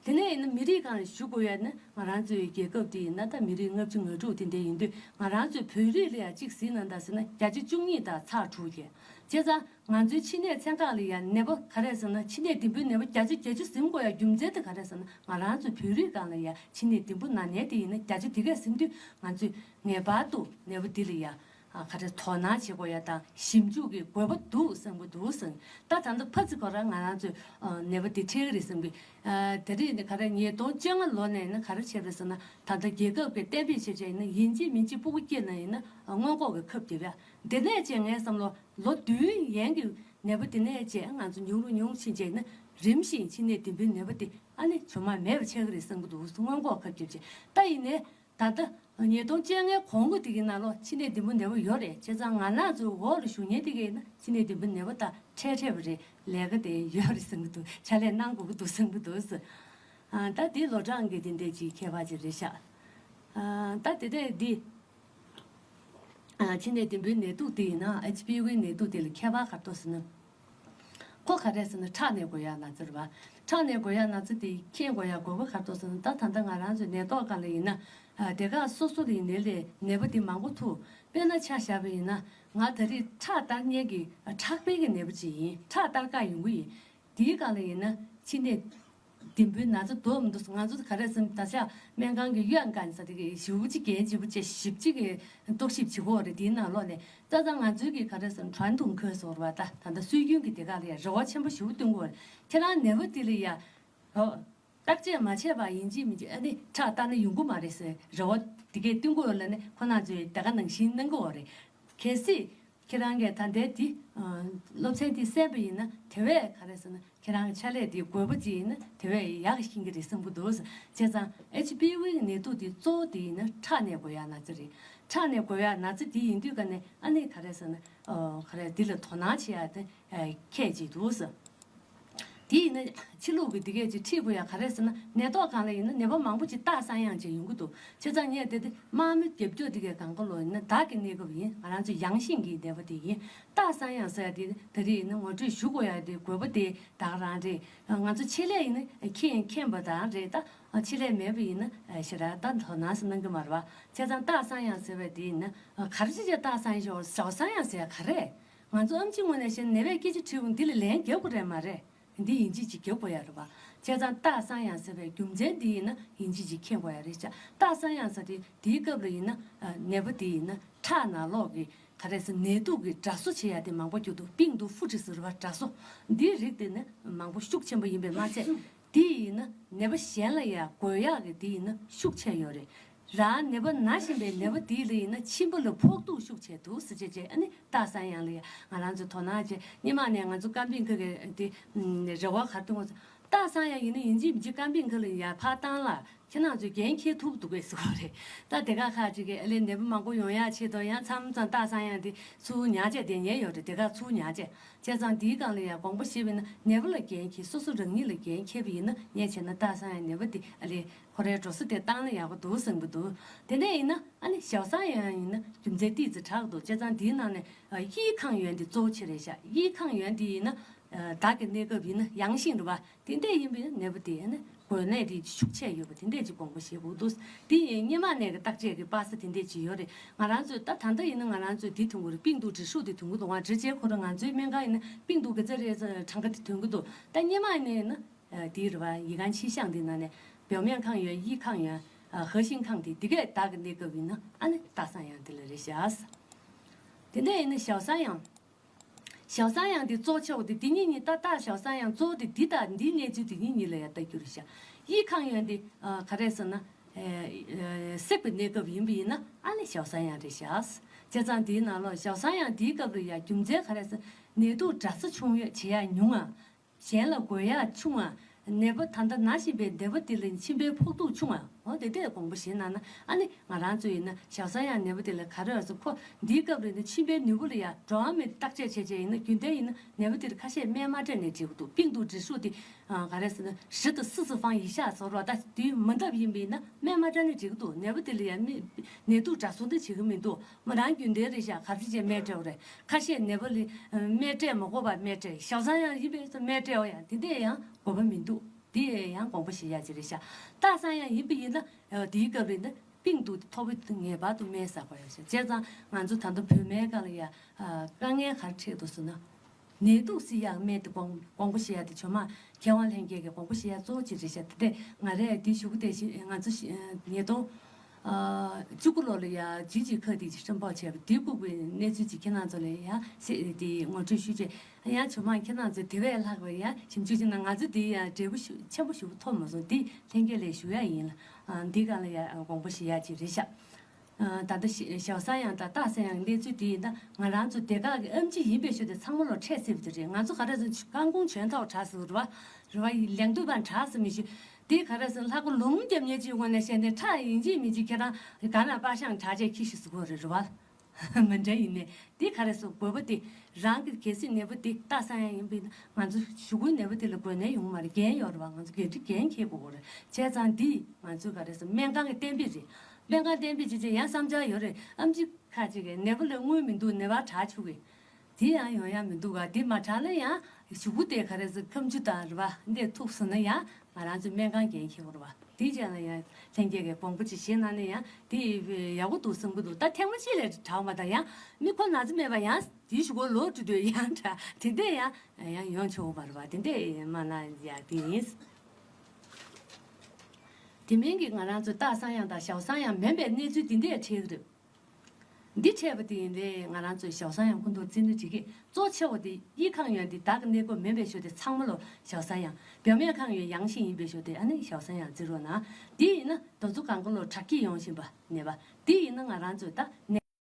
དེ་ནས་ཡིན་ན་མི་རིགས་སྒང་ལ་ཞུ་དགོས་ཡ་ནི་ང་རང་ཚོའི་རྒྱལ་ཁབ་དེ་ཡིན་ན་ད་མི་རིགས་ལྔ་བཅུ་ང་དྲུག་དེ་འདྲ་ཡིན་དུས་ང་རང་ཚོའི་བོད་རིགས་ལ་ཡ་གཅིག་གཟིགས་ན་ད་ཟེར་ན་བརྒྱ་ཆ་བཅུ་གཉིས་དང་ཚེག་དྲུག་བརྒྱད། བྱས་ཙང་ང་ཚོའི་མཆིན་ནད་ཚན་ཁག་ལ་ཡ་ནད་པ་ག་རེ་ཟེར་ན་མཆིན་ནད་ལྡེམ་པོའི་ནད་པ་བརྒྱ་ཆ་བརྒྱད་ཅུ་ཟིན་དགོས་ཡ་རྒྱུ་མཚན་དེ་ག་རེ་ཟེར་ན་ང་རང་ཚོའི་བོད་རིགས་སྒང་ལ་ཡ་མཆིན་ནད་ལྡེམ་པོ་ན་མཁན་དེ་ཡིན་ན་བརྒྱ་ཆ་དེ་གས་ཟིན་དུས་ང་ཚོས་ངེས་པར་དུ་ནད་པ་འདི་ལ་ཡ། ཨ། ག་རེ་དོ་སྣང་བྱེད་དགོས་ཡ་དང་ཞིབ་འཇུག་གི་དགོས་པ་འདུག་བསམ་གི་འདུག་ཟེར། ད་ད་ལྟ་ཕ་ཚི་ཁོ་རང་ང་རང་ཚོས་ཨ། ནད་པ་འདི་འཕྲད་ཀྱི་རེད་བསམ་གི། ཨ། དེ་རིང་ནི་ག་རེ་ཉིས་སྟོང་བཅོ་ལྔ་ལོ་ནས་ནི་ག་རེ་བྱས་པ་རེད་ཟེར་ན་ད་ལྟ་རྒྱལ་ཁབ་ཀྱི་གཏན་འབེབས་བྱས་བྱས་ཡིན་ན་ཡིན་གཅིག་མིན་གཅིག་སྤུ་གུ་སྐྱེས་ན་ཡིན་ན་སྔོན་འགོག་གི་ཁབ་རྒྱབ་ཡ། དེ་ནས་ཅེས་ངས་བསམ་བློ་ལོ་བདུན་ཡན་གྱི་ནད་པ་དེ་ནས་ཅེས་ང་ཚོ་ཉུང་རུ་ཉུང་རུ་ཕྱིན་བྱས་ཡིན་ན་རིམ་བཞིན་མཆིན་ནད་ལྡེམ་པོའི་ནད་པ་དེ་ཨ་ནི་ཇོ་མ་མེད་པ་ཆགས་ཀྱི་རེད་བསམ་གི་འདུག་སྔོན་འགོག་ཁབ་རྒྱབ་བྱས་ད་ཡིན་ནའི། ད་ལྟ་ཉིས་སྟོང་བཅོ་ལྔའི་གོང་གོ་དེ་གི་ནང་ལོགས་མཆིན་ནད་ལྡེམ་པོ་ནད་པ་ཡོད་རེད། བྱས་ཙང་ང་རང་ཚོའི་འོག་ལ་བཞུགས་མཁན་དེ་གས་ན་མཆིན་ནད་ལྡེམ་པོ་ནད་པ་ད་འཕྲད་འཕྲད་པ་རེད། ལས་ཀ་དེ་ཡོད་རེད་བསམ་གི་འདུག་ཕྱག་ལས་གནང་དགོས་ཀྱི་འདུག་བསམ་གི་འདུག་ཨ། ད་དེ་ལོ་གྲངས་ཀྱི་དེ་འདྲས་ཅིག་ཁྱད་པར་ཅིག་རེད་ཤག་ཨ། ད་དེ་འདྲས་འདི། ཨ། མཆིན་ནད་ལྡེམ་པོའི་ནད་དུག་དེ་ཡིན་ན་ཨེཆ་པི་ཝི་ནད་དུག་དེ་ལ་ཁྱད་པར་ག་རེ་འདུག་ཟེར་ན། ཁོ་ག་རེ་ཟེར་ན་ཁྲག་ནས་འགོས་ཡག་ན་ཚ་རེད་པ། ཁྲག་ནས་འགོས་ཡག་ན་ཚ་དེ་མཁྱེན་དགོས་ཡག་དགོས་པ་ག་རེ་འདུག་ཟེར་ན་ད་ད་ལྟ་ང་རང་ཚོའི་ནད་ཐོག་སྒང་ལ་ཡིན་ན། ཨ། སྡེ་ཁག་སོ་སོ་ལ་ཡིན་ནའི་ལས་ནད་པ་དེ་མང་པོ་ཐུག་དཔེར་ན་ཆ་བཞག་པ་ཡིན་ན་ང་ད་རེས་ཁྲག་བསྟར་མཁན་གྱི་ཁྲག་དཔལ་གྱི་ནད་པ་ཅིག་ཡིན། ཁྲག་བསྟར་ག་ཡོང་གི་ཡིན། དེའི་སྒང་ལ་ཡིན་ན་མཆིན་ནད་ལྡེམ་པོའི་ན་ཚ་འདུག་མི་འདུག་ང་ཚོ་ག་རེ་ཟེར་ན་ད་ཆ་སྨན་ཁང་གི་ཡོན་ཀན་ཟེར་དེ་གི་ཞེ་པོ་ཅིག་འགན་ལྗིད་པོ་བྱས་ཞེ་པོ་ཅིག་གི་རྟོག་ཞིབ་བྱེད་ཀྱི་ཡོད་རེད། དེའི་ནང་ལོགས་ནས་ད་ལྟ་ང་ཚོའི་གི་ག་རེ་ཟེར་ན་传统科 ཟེར་བ་ད་ད་ལྟ་སྲོལ་རྒྱུན་གྱི་དེ་ག་ལ་ཡ་རེ་བ་ཆེན་པོ་ཞེ་པོ་བཏོན་གྱི་ཡོད་རེད། ཁྱེད་རང་ནད་པ་དེ་ལ་ཡ་ཨོ། བརྟག་དཔྱད་མ་བྱས་པ་ཡིན་གཅིག་མིན་གཅིག་ཨ་ནི་ཁྲག་བལྟ་ན་ཡོང་གི་མ་རེད་ཟེར་རེ་བ་དེ་གས་བསྟན་གྱི་ཡོད་ལ་ནི་ཁོ་རང་ཚོས་དེ་ག་ནང་བཞིན་གནང་གི་ཡོད་རེད། གལ་སྲིད་ཁྱེད་རང་གིས་ད་ལྟའི་དེ་སློབ་ཚན་དེ་གསན་པ་ཡིན་ན་དེ་བས་ག་རེ་ཟེར་ན་ཁྱེད་རང་གི་ཕྱག་ལས་དེ་དགོས་པ་ཅིག་ཡིན་ན་དེ་བས་ཡག་ཤེས་ཀྱི་རེད་བསམ་གྱི་འདུག་བྱས་ཙང་ཨེཆ་པི་ཝི་གི་ནད་དུག་དེ་གཙོ་བོ་དེ་ཡིན་ན་ཁྲག་ནས་འགོས་ཡག་ན་ཚ་རེད། ཁྲག་ནས་འགོས་ཡག་ན་ཚ་དེ་ཡིན་དུས་ཀ་ནས་ཨ་ནི་ག་རེ་ཟེར་ན་ག་རེ་འདི་ལ་དོ་སྣང་བྱེད་ཡག་དེ། ཨ། ཁྱད་ཅིག་འདུག་ཟེར། དེ་ཡིན་ན་ཕྱི་ལུགས་ཀྱི་འདི་གས་ཅིག་ཁྲིད་དགོས་ཡ་ག་རེ་ཟེར་ན་ནད་ཐོག་སྒང་ལ་ཡིན་ན་ནད་པ་མང་པོ་ཅིག་རྟགས་གསང་ཡང་ཅིག་ཡོང་གི་འདུག་བྱས་ཙང་ངས་དེ་དེ་དམག་མི་རྒྱབ་སྐྱོར་འདི་གས་གང་ག་ལོ་ཡིན་ན་བདག་གི་གནས་སྐབས་ཡིན། ང་རང་ཚོ་ཡང་ཤིང་གི་ནད་པ་དེ་ཡིན། རྟགས་གསང་ཡང་ཟེར་ཡ་དེ་ད་རེས་ཡིན་ན་ངོ་སྤྲོད་ཞུ་དགོས་ཡ་དེ་དགོས་པ་དེ་བདག་རང་རེད། ང་ཚོ་ཆེད་ལས་ཡིན་ན་མཁྱེན་མཁྱེན་པ་དང་རེད། ད་ཆེད་ལས་མེད་པ་ཡིན་ན་ཞེ་དྲག་ད་དོ་སྣང་ཟེར་གནང་གི་མ་རེད་པ། བྱས་ཙང་རྟགས་གསང་ཡང་ཟེར་བ་དེ་ཡིན་ན་ག་རེ་བྱས་བྱས་རྟགས་གསང་ཡང་ཞོག་ཞོག་གསང་ཡང་ཟེར་ཡ་ག་རེ། ང་ཚོ་ཨེམ་ཆི་ངོས་ནས་བཤད་ན་ནད་པས་སྐད་ཆ་དྲིས་འོང་འདི་ལ་ལན་རྒྱབ་དགོས་རེད་མ་རེད། འདི་ཡིན་གཅིག་ཅིག་རྒྱབ་དགོས་ཡ་རེད་པ། བྱས་ཙང་རྟགས་གསང་ཡང་ཟེར་བའི་རྒྱུ་མཚན་འདི་ཡིན་ན་ཡིན་གཅིག་ཅིག་མཁྱེན་དགོས་ཡ་རེད་ཤག་རྟགས་གསང་ཡང་ཟེར་དེ་དེའི་སྐབས་ལ་ཡིན་ན་ནད་པ་དེ་ཡིན་ན་ཁྲག་ནང་ལོགས་ཀྱི་ག་རེ་ཟེར་ནད་དུག་གི་འདྲ་བཟོ་བྱེད་ཡ་དེ་མང་པོ་རྒྱུག་འདུག་པིང་དུ་ཧྥུ་ཀྲི་ཟེར་བ་འདྲ་བཟོ་འདིའི་རིགས་དེ་ནི་མང་པོ་ཤུགས་ཆེན་པོ་ཡིན་པས་མ་ཚད། དེ་ཡིན་ན་ནད་པ་གཞན་ལ་ཡང་འགོས་ཡག་གི་དེ་ཡིན་ན་ཤུགས་ཆེ་ཡོད་རེད། རང་ནད་པ་ན་བཞིན་པའི་ནད་པ་དེ་ལ་ཡིན་ན་མཆིན་པ་ལ་ཕོག་ཐུག་ཤུགས་ཆེ་འདུག་ཟེར་བྱས་བྱས་ཨ་ནི་རྟགས་གསང་ཡང་ལ་ཡང་ང་རང་ཚོ་དོ་སྣང་བྱས་སྔོན་མ་ནས་ང་ཚོ་ཀམ་པིང་ཁ་གི་དེ་རེ་བ་ག་རེ་གཏོང་དགོས་རྟགས་གསང་ཡང་ཡིན་ན་ཡིན་གཅིག་མིན་གཅིག་ཀམ་པིང་ཁ་ལ་ཡར་ཕར་བཏང་ལ་ཁྱེད་རང་ཚོས་འགན་འཁྱེར་ཐུབ་འདུག་གས་ཟེར་བ་རེད། ད་དེ་ག་ཁག་ཅིག་གིས་ཨ་ལས་ནད་པ་མང་པོ་ཡོང་ཡག་ཆེད་དུ་ཡང་མཚམས་མཚམས་རྟགས་གསང་ཡང་དེ་ཚུར་ཉར་བྱས་བསྡད་མཁན་ཡོད་རེད། དེ་ག་ཚུར་ཉར་བྱས། བྱས་ཙང་འདིའི་སྒང་ལ་ཡང་དགོངས་པ་བཞེས་པ་ཡིན་ན་ནད་པ་ལ་འགན་འཁྱེར་སོ་སོ་རང་ཉིད་ལ་འགན་འཁྱེར་བ་ཡིན་ན་ངས་བྱས་ན་རྟགས་གསང་ཡང་ནད་པ་དེ་ཨ་ལས་ཁོ་རའི་འགྲོ་ས་དེ་བཏང་ན་ཡག་པོ་འདུག་བསམ་གྱི་འདུག་དེ་ནས་ཡིན་ན་ཨ་ནི་ཞོག་གསང་ཡང་ཡིན་ན་རྒྱུ་མཚན་ཏོག་ཙམ་དྲག་འདུག་བྱས་ཙང་འདིའི་ནང་ནས་ཨ་དབྱིས་ཁམས་ཡོན་དེ་གཙོ་བོ་ཆེ་རེད་ཤག་དབྱིས་ཁམས་ཡོན་དེ་ཡིན་ན་ཨ་བདག་གི་གནས་སྐབས་ཡིན་ན་ཡང་ཤིང་རེད་པ། དེ་འདྲས་ཡིན་པས་ནད་པ་དེ་ཨ་ནི་འགོས་ནད་དེ་ཤུགས་ཆེ་ཡོད་པ་དེ་འདྲས་ཅིག་དགོངས་པ་བཞེས་དགོས་འདུག་དེ་ཡིན་སྔོན་མ་ནས་ཀྱི་བརྟག་དཔྱད་ཀྱི་པ་སེ་དེ་འདྲས་ཅིག་ཡོད་རེད། ང་རང་ཚོས་ད་ད་ལྟ་ཡིན་ན་ང་རང་ཚོས་འདི་ཐོན་གྱི་རེད། པིང་དུ་འབྲི་ཤོག་དེ་ཐོན་གྱི་འདུག་ང་འབྲི་བྱས་ཁོ་རང་ང་ཚོའི་སྨན་ཁང་ཡིན་ན་པིང་དུ་ག་ཚད་རེད་ཟེར་གྲངས་ཀ་དེ་ཐོན་གྱི་འདུག་ད་སྔོན་མ་ཡིན་ན་ཡིན་ན་ ཨ་དེ་རེད་བ། 乙肝气象 དེ་ནང་ནས་表面抗原、 乙抗原 ཨ་核心抗体 དེ་གས་བདག་གི་གནས་སྐབས་ཡིན་ན་ཨ་ནི་大三阳དེ་ལ་རེད་བཞག་དེ་འདྲ་ཡིན་ན་小三阳། 小三阳 དེ་གཙོ་ཆེ་བ་དེ་འདི་གཉིས་གཉིས་ད་大小三阳 གཙོ་བོ་དེ་འདི་དང་འདིའི་གནས་ཚུལ་དེ་གཉིས་གཉིས་ལ་ཡང་ལྟ་རྒྱུ་རེད་ཤག 乙抗原 དེ་ཨ་ག་རེ་ཟེར་ན། ཨེ་ཨེ་སྲེག་པའི་གནས་སྐབས་ཡིན་པ་ཡིན་ན་ཨ་ནི་小三阳 རེད་ཤག་བྱས་ཙང་དེའི་ནང་ལོགས་小三阳 དེའི་སྐབས་ལ་ཡང་རྒྱུ་མཚན་ག་རེ་ཟེར། ནད་དུག་འདྲ་ས་ཆུང་ཡོད་བྱེད་ཡག་ཉུང་ང་། གཞན་ལ་འགོས་ཡག་ཆུང་ང་། ནད་པ་ད་ལྟ་ན་བཞིན་པའི་ནད་པ་དེ་ལ་མཆིན་པའི་ཕོག་ཐུག་ཆུང་ང་། འོ་དེ་འདྲས་དགོངས་པ་བཞེས་གནང་ན་ཨ་ནི་ང་རང་ཚོ་ཡིན་ན་小三阳 ནད་པ་དེ་ལ་ག་རེ་ཡོད་ཟེར། ཁོ་འདིའི་སྐབས་ལ་ནི་མཆིན་པའི་ནུས་པ་ལ་ཡང་འགྲོ་བ་མིར་བརྟག་དཔྱད་བྱས་བྱས་ཡིན་ན་རྒྱུན་ལྡན་ཡིན་ན་ནད་པ་དེར་ཁ་ཤས་སྨན་མ་སྤྲད་ནས་འགྲིག་གི་འདུག 病毒指数 དེ་ཨ་ག་རེ་ཟེར་ན་十的四次方以下 ཟེར་བ་ད་དུས་མི་འདབ་ཡིན་པ་ཡིན་ན་སྨན་མ་སྤྲད་ནས་འགྲིག་གི་འདུག་ནད་པ་དེ་ལ་ཡང་མི་ནད་དུག་འདྲ་བཟོ་འདི་བྱེད་ཀྱི་མི་འདུག་མོ་རང་རྒྱུན་ལྡན་རེད་ཤག་ག་ཚོད་ཅིག་སྨན་སྤྲད་པ་རེད། ཁ་ཤས་ནད་པ་ལ་སྨན་སྤྲད་མ་དགོས་པར་སྨན་སྤྲད། 小三阳 ཡིན་པས་སུ་སྨན་སྤྲད་པ་ཡང་དེ་འདྲས་ཡང་དགོས་པ་མི་འདུག་དེ་ཡང་དགོངས་པ་བཞེས་ཡག་ཅིག་རེད་ཤག 大三阳 ཡིན་པ་ཡིན་ན་དེའི་སྐབས་རེད་ན་病毒 དེ་ཐོག་པའི་ངེས་པར་དུ་སྨན་ཟ་དགོས་ཡོད་ཤག་བྱས་ཙང་ང་ཚོ་ད་དུང་བོད་སྨན་སྒང་ལ་ཡ་དཀའ་ངལ་ག་རེ་འཕྲད་འདུག་ཟེར་ན། ནད་དུག་སེལ་ཡག་སྨན་དེ་དགོངས་དགོངས་པ་བཞེས་ཡག་དེ་ཇོ་མང་མཁས་དབང་ལྷན་རྒྱས་ཀྱི་དགོངས་པ་བཞེས་ཡག་གཙོ་བོ་གཅིག་རེད་ཤག་དེ་ལྟས་ང་རས་དེ་ཞུ་གི་དེ་བཞིན་ང་ཚོ་ཉིས་སྟོང་བཅུ་དགུ་ལོ་ལ་ཡ་རྒྱུད་གཅིག་ཁ་གཅིག་ཅིག་ཧྲིན་ཕོག་བྱས་པ་དེ་ལྐུགས་པའི་གནས་ཚུལ་ཅིག་ཁྱེད་རང་ཚོ་ལ་ཡ་དེ་ངོ་སྤྲོད་ཞུས་རྗེས་ཡང་ཇོ་མང་ཁྱེད་རང་ཚོས་དེ་བས་ལྷག་པའི་ཡ་ཞིབ་འཇུག་བྱས་ན་ང་ཚོ་དེ་ཡ་འབྲས་བུ་ཞུ་ཆེན་པོ་ཞུ་གི་ཐོབ་མ་སོང་། དེ་ལྷན་རྒྱས་ལ་ཞུ་ཡག་ཡིན་ལ་འདི་སྒང་ལ་ཡ་དགོངས་པ་བཞེས་ཡག་ཅིག་རེད་ཤག་ད་ལྟ་小三阳 དང་大三阳 གི་གནས་ཚུལ་དེ་ཡིན་ན་ང་རང་ཚོ་སྡེ་ཁག་གི་ཨེམ་ཆི་ཡིན་པའི་ཤུལ་དེ་ཚང་མ་ལོ་འཕྲད་སྲིད་པ་དེ་རེད། ང་ཚོ་ག་རེ་ཟེར་རྐང་ཁུང་གྱོན་ཐོག་དྲག་ཟེར་རེད་བ། རེད་བ་ཡི་ལེགས་འདུག་པ་དྲག་ཟེར་མི་ཤེས། དེ་ག་རེ་ཟེར་ལྷ་སྐུ་ལུང་རྒྱབ་ཉེ་ཅིག་ངོ་ནས་བཤད་ནས་ཁྲག་ཡིན་གཅིག་མིན་གཅིག་ཁྱེད་རང་ག་ན་པ་ཤང་དྲག་ཅེས་ཁྱི་ཤི་ཟེར་གོ་རེད་རེད་བ། མི་འདྲ་ཡིན་ནས་དེ་ག་རེ་ཟེར་དགོས་པ་དེ་རང་གི་གལ་སྲིད་ནད་པ་དེ་大三阳 ཡིན་པ་ཡིན་ན་ང་ཚོ་གཞུག་གུའི་ནད་པ་དེ་ལ་འགོས་ནད་ཡོང་མ་རེད། འགན་ཡོད་རེད་བ། ང་ཚོ་འགན་འཁྲི་འགན་འཁྱེར་དགོས་རེད། བྱས་ཙང་འདི་ང་ཚོས་ག་རེ་ཟེར་སྨན་ཁང་གི་གཏན་འབེབས་རེད། སྨན་ཁང་གཏན་འབེབས་བྱས་རྗེས་ཡང་བསམ་འཆར་ཡོད་རེད། ཨེམ་ཆི་ཁ་ཅིག་གིས་ནད་པ་ལ་དངུལ་མི་འདུག་ནད་པ་དྲག་བཅུག་གི། དེ་ཡང་ཡོང་ཡ་མི་འདུག་ག་དེ་མ་དྲག་ན་ཡང་གཞུག་གུ་དེ་ག་རེ་ཟེར་ཁ་མཆུ་དང་རེད་བ་འདི་ཐུག་སོང་ན་ཡང་ང་རང་ཚོའི་སྨན་ཁང་འགན་འཁྱེར་དགོས་རེད་བ། དེ་བྱས་ན་ཡང་ལྷན་རྒྱས་ཀྱི་དགོངས་པ་ཅིག་བཞེས་གནང་ན་ཡང་དེ་ཡག་པོ་འདུག་བསམ་གི་འདུག་ད་ཐེངས་མ་གཅིག་ལས་དྲག་མ་དང་ཡང་མི་ཁོ་ན་ཚ་མེད་པ་ཡང་དེའི་གཞུག་གུ་ལོག་འགྲོ་དུས་ཡང་དྲག་དེ་འདྲས་ཡང་ཡང་ཡོང་ཆོག་པ་རེད་བ། དེ་འདྲས་མ་གནང་ཡག་དེ་ཡིན། དེ་མིན་གྱི་ང་རང་ཚོའི大三阳 དང་小三阳 མིན་པའི་གནས་ཚུལ་དེ་འདྲས་འཕྲད་ཀྱི་རེད། འདི་འཕྲད་པ་དེ་ཡིན་རེད། ང་རང་ཚོས小三阳 ཁོ་ཐག་བརྩི་ན་འགྲིག་གི། གཙོ་ཆེ་བ་དེ་一抗原 དེ་བདག་གི་གནས་སྐབས་མིན་པའི་ཤུལ་དེ་ཚང་མ་ལོ་小三阳། 表面抗原 阳性 ཡིན་པའི་ཤུལ་དེ་ཨ་ནི小三阳 བརྩི་རོགས་གནང་། དེ་ཡིན་ན་ད་ཚོ་གང་ག་ལོ་དྲག་སྐྱེད་ཡོང་བཞིན་པ་ནད་པ་དེ་ཡིན་ན་ང་རང་ཚོས་ད་ནད་